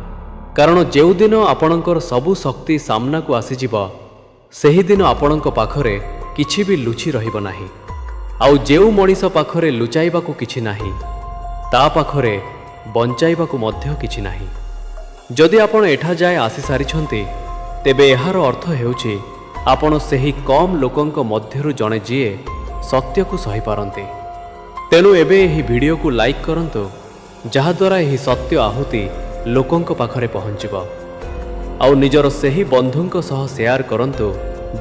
କାରଣ ଯେଉଁଦିନ ଆପଣଙ୍କର ସବୁ ଶକ୍ତି ସାମ୍ନାକୁ ଆସିଯିବ, ସେହିଦିନ ଆପଣଙ୍କ ପାଖରେ କିଛି ବି ଲୁଚି ରହିବ ନାହିଁ। ଆଉ ଯେଉଁ ମଣିଷ ପାଖରେ ଲୁଚାଇବାକୁ କିଛି ନାହିଁ, ତା ପାଖରେ ବଞ୍ଚାଇବାକୁ ମଧ୍ୟ କିଛି ନାହିଁ। ଯଦି ଆପଣ ଏଠା ଯାଏ ଆସିସାରିଛନ୍ତି, ତେବେ ଏହାର ଅର୍ଥ ହେଉଛି ଆପଣ ସେହି କମ୍ ଲୋକଙ୍କ ମଧ୍ୟରୁ ଜଣେ ଯିଏ ସତ୍ୟକୁ ସହିପାରନ୍ତି। ତେଣୁ ଏବେ ଏହି ଭିଡ଼ିଓକୁ ଲାଇକ୍ କରନ୍ତୁ, ଯାହାଦ୍ୱାରା ଏହି ସତ୍ୟ ଆହୁରି ଲୋକଙ୍କ ପାଖରେ ପହଞ୍ଚିବ। ଆଉ ନିଜର ସେହି ବନ୍ଧୁଙ୍କ ସହ ସେୟାର କରନ୍ତୁ,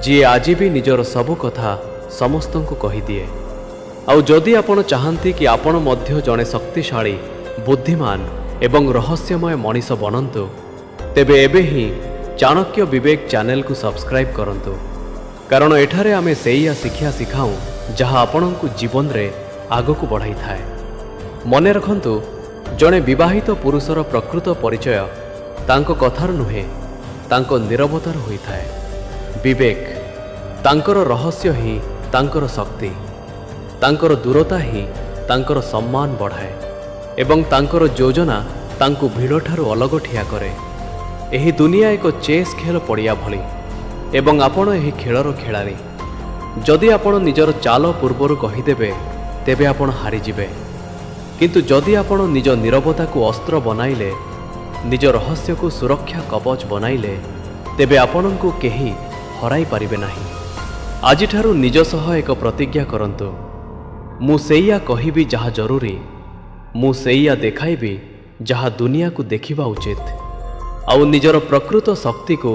ଯିଏ ଆଜି ବି ନିଜର ସବୁ କଥା ସମସ୍ତଙ୍କୁ କହିଦିଏ। ଆଉ ଯଦି ଆପଣ ଚାହାନ୍ତି କି ଆପଣ ମଧ୍ୟ ଜଣେ ଶକ୍ତିଶାଳୀ, ବୁଦ୍ଧିମାନ ଏବଂ ରହସ୍ୟମୟ ମଣିଷ ବନନ୍ତୁ, ତେବେ ଏବେ ହିଁ ଚାଣକ୍ୟ ବିବେକ ଚ୍ୟାନେଲକୁ ସବସ୍କ୍ରାଇବ୍ କରନ୍ତୁ, କାରଣ ଏଠାରେ ଆମେ ସେଇଆ ଶିକ୍ଷା ଶିଖାଉଁ ଯାହା ଆପଣଙ୍କୁ ଜୀବନରେ ଆଗକୁ ବଢ଼ାଇଥାଏ। ମନେ ରଖନ୍ତୁ, ଜଣେ ବିବାହିତ ପୁରୁଷର ପ୍ରକୃତ ପରିଚୟ ତାଙ୍କ କଥାରୁ ନୁହେଁ, ତାଙ୍କ ନୀରବତାରୁ ହୋଇଥାଏ। ବିବେକ, ତାଙ୍କର ରହସ୍ୟ ହିଁ ତାଙ୍କର ଶକ୍ତି, ତାଙ୍କର ଦୂରତା ହିଁ ତାଙ୍କର ସମ୍ମାନ ବଢ଼ାଏ ଏବଂ ତାଙ୍କର ଯୋଜନା ତାଙ୍କୁ ଭିଡ଼ଠାରୁ ଅଲଗ ଠିଆ କରେ। ଏହି ଦୁନିଆ ଏକ ଚେସ୍ ଖେଳ ପଡ଼ିଆ ଭଳି ଏବଂ ଆପଣ ଏହି ଖେଳର ଖେଳାଳି। ଯଦି ଆପଣ ନିଜର ଚାଲ ପୂର୍ବରୁ କହିଦେବେ, ତେବେ ଆପଣ ହାରିଯିବେ। କିନ୍ତୁ ଯଦି ଆପଣ ନିଜ ନୀରବତାକୁ ଅସ୍ତ୍ର ବନାଇଲେ, ନିଜ ରହସ୍ୟକୁ ସୁରକ୍ଷା କବଚ ବନାଇଲେ, ତେବେ ଆପଣଙ୍କୁ କେହି ହରାଇ ପାରିବେ ନାହିଁ। ଆଜିଠାରୁ ନିଜ ସହ ଏକ ପ୍ରତିଜ୍ଞା କରନ୍ତୁ: ମୁଁ ସେଇଆ କହିବି ଯାହା ଜରୁରୀ, ମୁଁ ସେଇଆ ଦେଖାଇବି ଯାହା ଦୁନିଆକୁ ଦେଖିବା ଉଚିତ, ଆଉ ନିଜର ପ୍ରକୃତ ଶକ୍ତିକୁ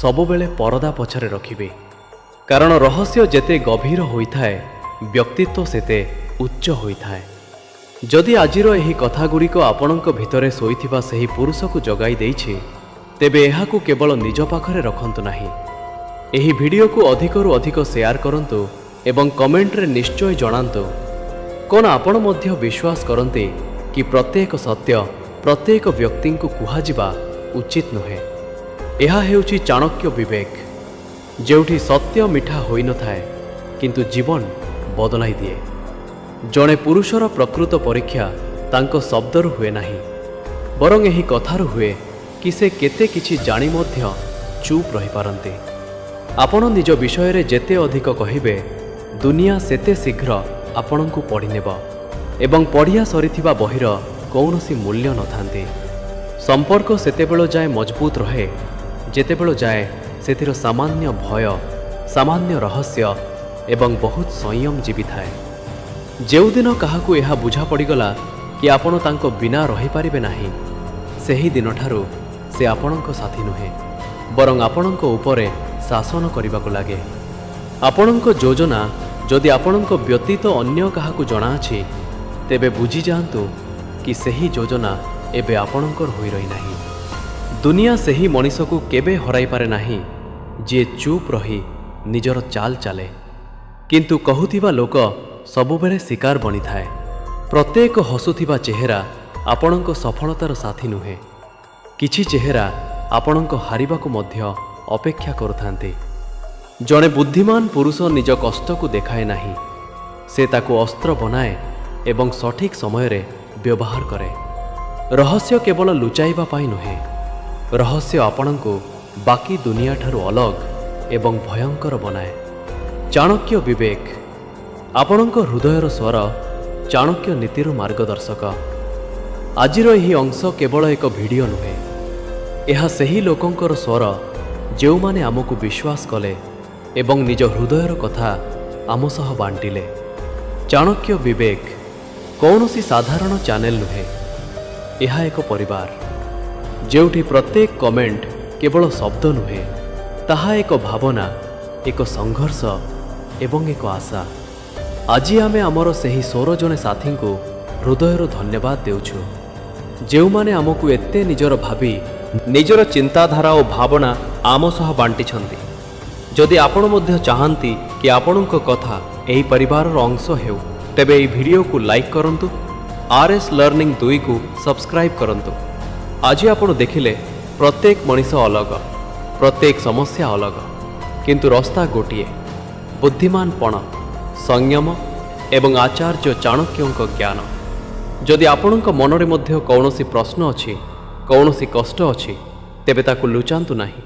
ସବୁବେଳେ ପରଦା ପଛରେ ରଖିବି। କାରଣ ରହସ୍ୟ ଯେତେ ଗଭୀର ହୋଇଥାଏ, ବ୍ୟକ୍ତିତ୍ୱ ସେତେ ଉଚ୍ଚ ହୋଇଥାଏ। ଯଦି ଆଜିର ଏହି କଥାଗୁଡ଼ିକ ଆପଣଙ୍କ ଭିତରେ ଶୋଇଥିବା ସେହି ପୁରୁଷକୁ ଜଗାଇ ଦେଇଛି, ତେବେ ଏହାକୁ କେବଳ ନିଜ ପାଖରେ ରଖନ୍ତୁ ନାହିଁ। ଏହି ଭିଡ଼ିଓକୁ ଅଧିକରୁ ଅଧିକ ସେୟାର କରନ୍ତୁ ଏବଂ କମେଣ୍ଟରେ ନିଶ୍ଚୟ ଜଣାନ୍ତୁ, କ'ଣ ଆପଣ ମଧ୍ୟ ବିଶ୍ୱାସ କରନ୍ତି କି ପ୍ରତ୍ୟେକ ସତ୍ୟ ପ୍ରତ୍ୟେକ ବ୍ୟକ୍ତିଙ୍କୁ କୁହାଯିବା ଉଚିତ ନୁହେଁ? ଏହା ହେଉଛି ଚାଣକ୍ୟ ବିବେକ, ଯେଉଁଠି ସତ୍ୟ ମିଠା ହୋଇନଥାଏ, କିନ୍ତୁ ଜୀବନ ବଦଳାଇ ଦିଏ। ଜଣେ ପୁରୁଷର ପ୍ରକୃତ ପରୀକ୍ଷା ତାଙ୍କ ଶବ୍ଦରୁ ହୁଏ ନାହିଁ, ବରଂ ଏହି କଥାରୁ ହୁଏ କି ସେ କେତେ କିଛି ଜାଣି ମଧ୍ୟ ଚୁପ୍ ରହିପାରନ୍ତି। ଆପଣ ନିଜ ବିଷୟରେ ଯେତେ ଅଧିକ କହିବେ, ଦୁନିଆ ସେତେ ଶୀଘ୍ର ଆପଣଙ୍କୁ ପଢ଼ିନେବ ଏବଂ ପଢ଼ିଆ ସରିଥିବା ବହିର କୌଣସି ମୂଲ୍ୟ ନଥାନ୍ତି। ସମ୍ପର୍କ ସେତେବେଳ ଯାଏ ମଜବୁତ ରହେ, ଯେତେବେଳ ଯାଏ ସେଥିର ସାମାନ୍ୟ ଭୟ, ସାମାନ୍ୟ ରହସ୍ୟ ଏବଂ ବହୁତ ସଂୟମ ଜୀବିଥାଏ। ଯେଉଁଦିନ କାହାକୁ ଏହା ବୁଝା ପଡ଼ିଗଲା କି ଆପଣ ତାଙ୍କ ବିନା ରହିପାରିବେ ନାହିଁ, ସେହି ଦିନଠାରୁ ସେ ଆପଣଙ୍କ ସାଥୀ ନୁହେଁ, ବରଂ ଆପଣଙ୍କ ଉପରେ ଶାସନ କରିବାକୁ ଲାଗେ। ଆପଣଙ୍କ ଯୋଜନା ଯଦି ଆପଣଙ୍କ ବ୍ୟତୀତ ଅନ୍ୟ କାହାକୁ ଜଣାଅଛି, ତେବେ ବୁଝିଯାଆନ୍ତୁ କି ସେହି ଯୋଜନା ଏବେ ଆପଣଙ୍କର ହୋଇ ରହିନାହିଁ। ଦୁନିଆ ସେହି ମଣିଷକୁ କେବେ ହରାଇପାରେ ନାହିଁ, ଯିଏ ଚୁପ୍ ରହି ନିଜର ଚାଲ ଚାଲେ, କିନ୍ତୁ କହୁଥିବା ଲୋକ ସବୁବେଳେ ଶିକାର ବନିଥାଏ। ପ୍ରତ୍ୟେକ ହସୁଥିବା ଚେହେରା ଆପଣଙ୍କ ସଫଳତାର ସାଥୀ ନୁହେଁ। କିଛି ଚେହେରା ଆପଣଙ୍କ ହାରିବାକୁ ମଧ୍ୟ ଅପେକ୍ଷା କରୁଥାନ୍ତି। ଜଣେ ବୁଦ୍ଧିମାନ ପୁରୁଷ ନିଜ କଷ୍ଟକୁ ଦେଖାଏ ନାହିଁ। ସେ ତାକୁ ଅସ୍ତ୍ର ବନାଏ ଏବଂ ସଠିକ୍ ସମୟରେ ବ୍ୟବହାର କରେ। ରହସ୍ୟ କେବଳ ଲୁଚାଇବା ପାଇଁ ନୁହେଁ, ରହସ୍ୟ ଆପଣଙ୍କୁ ବାକି ଦୁନିଆଠାରୁ ଅଲଗ ଏବଂ ଭୟଙ୍କର ବନାଏ। ଚାଣକ୍ୟ ବିବେକ, ଆପଣଙ୍କ ହୃଦୟର ସ୍ୱର, ଚାଣକ୍ୟ ନୀତିରୁ ମାର୍ଗଦର୍ଶକ। ଆଜିର ଏହି ଅଂଶ କେବଳ ଏକ ଭିଡ଼ିଓ ନୁହେଁ। ଏହା ସେହି ଲୋକଙ୍କର ସ୍ୱର, ଯେଉଁମାନେ ଆମକୁ ବିଶ୍ୱାସ କଲେ ଏବଂ ନିଜ ହୃଦୟର କଥା ଆମ ସହ ବାଣ୍ଟିଲେ। ଚାଣକ୍ୟ ବିବେକ କୌଣସି ସାଧାରଣ ଚ୍ୟାନେଲ ନୁହେଁ। ଏହା ଏକ ପରିବାର, ଯେଉଁଠି ପ୍ରତ୍ୟେକ କମେଣ୍ଟ କେବଳ ଶବ୍ଦ ନୁହେଁ, ତାହା ଏକ ଭାବନା, ଏକ ସଂଘର୍ଷ ଏବଂ ଏକ ଆଶା। ଆଜି ଆମେ ଆମର ସେହି 16 ଜଣ ସାଥୀଙ୍କୁ ହୃଦୟରୁ ଧନ୍ୟବାଦ ଦେଉଛୁ, ଯେଉଁମାନେ ଆମକୁ ଏତେ ନିଜର ଭାବି ନିଜର ଚିନ୍ତାଧାରା ଓ ଭାବନା ଆମ ସହ ବାଣ୍ଟିଛନ୍ତି। ଯଦି ଆପଣ ମଧ୍ୟ ଚାହାନ୍ତି କି ଆପଣଙ୍କ କଥା ଏହି ପରିବାରର ଅଂଶ ହେଉ, ତେବେ ଏହି ଭିଡ଼ିଓକୁ ଲାଇକ୍ କରନ୍ତୁ, ଆର୍ ଏସ୍ ଲର୍ଣ୍ଣିଂ 2କୁ ସବସ୍କ୍ରାଇବ୍ କରନ୍ତୁ। ଆଜି ଆପଣ ଦେଖିଲେ, ପ୍ରତ୍ୟେକ ମଣିଷ ଅଲଗ, ପ୍ରତ୍ୟେକ ସମସ୍ୟା ଅଲଗ, କିନ୍ତୁ ରାସ୍ତା ଗୋଟିଏ: ବୁଦ୍ଧିମାନପଣ, ସଂୟମ ଏବଂ ଆଚାର୍ଯ୍ୟ ଚାଣକ୍ୟଙ୍କ ଜ୍ଞାନ। ଯଦି ଆପଣଙ୍କ ମନରେ ମଧ୍ୟ କୌଣସି ପ୍ରଶ୍ନ ଅଛି, କୌଣସି କଷ୍ଟ ଅଛି, ତେବେ ତାକୁ ଲୁଚାନ୍ତୁ ନାହିଁ।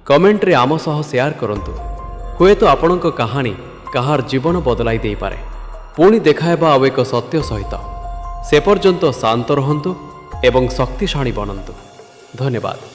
କମେଣ୍ଟରେ ଆମ ସହ ସେୟାର କରନ୍ତୁ। ହୁଏତ ଆପଣଙ୍କ କାହାଣୀ କାହାର ଜୀବନ ବଦଳାଇ ଦେଇପାରେ। ପୁଣି ଦେଖାହେବା ଆଉ ଏକ ସତ୍ୟ ସହିତ। ସେ ପର୍ଯ୍ୟନ୍ତ ଶାନ୍ତ ରହନ୍ତୁ ଏବଂ ଶକ୍ତିଶାଳୀ ବନନ୍ତୁ। ଧନ୍ୟବାଦ।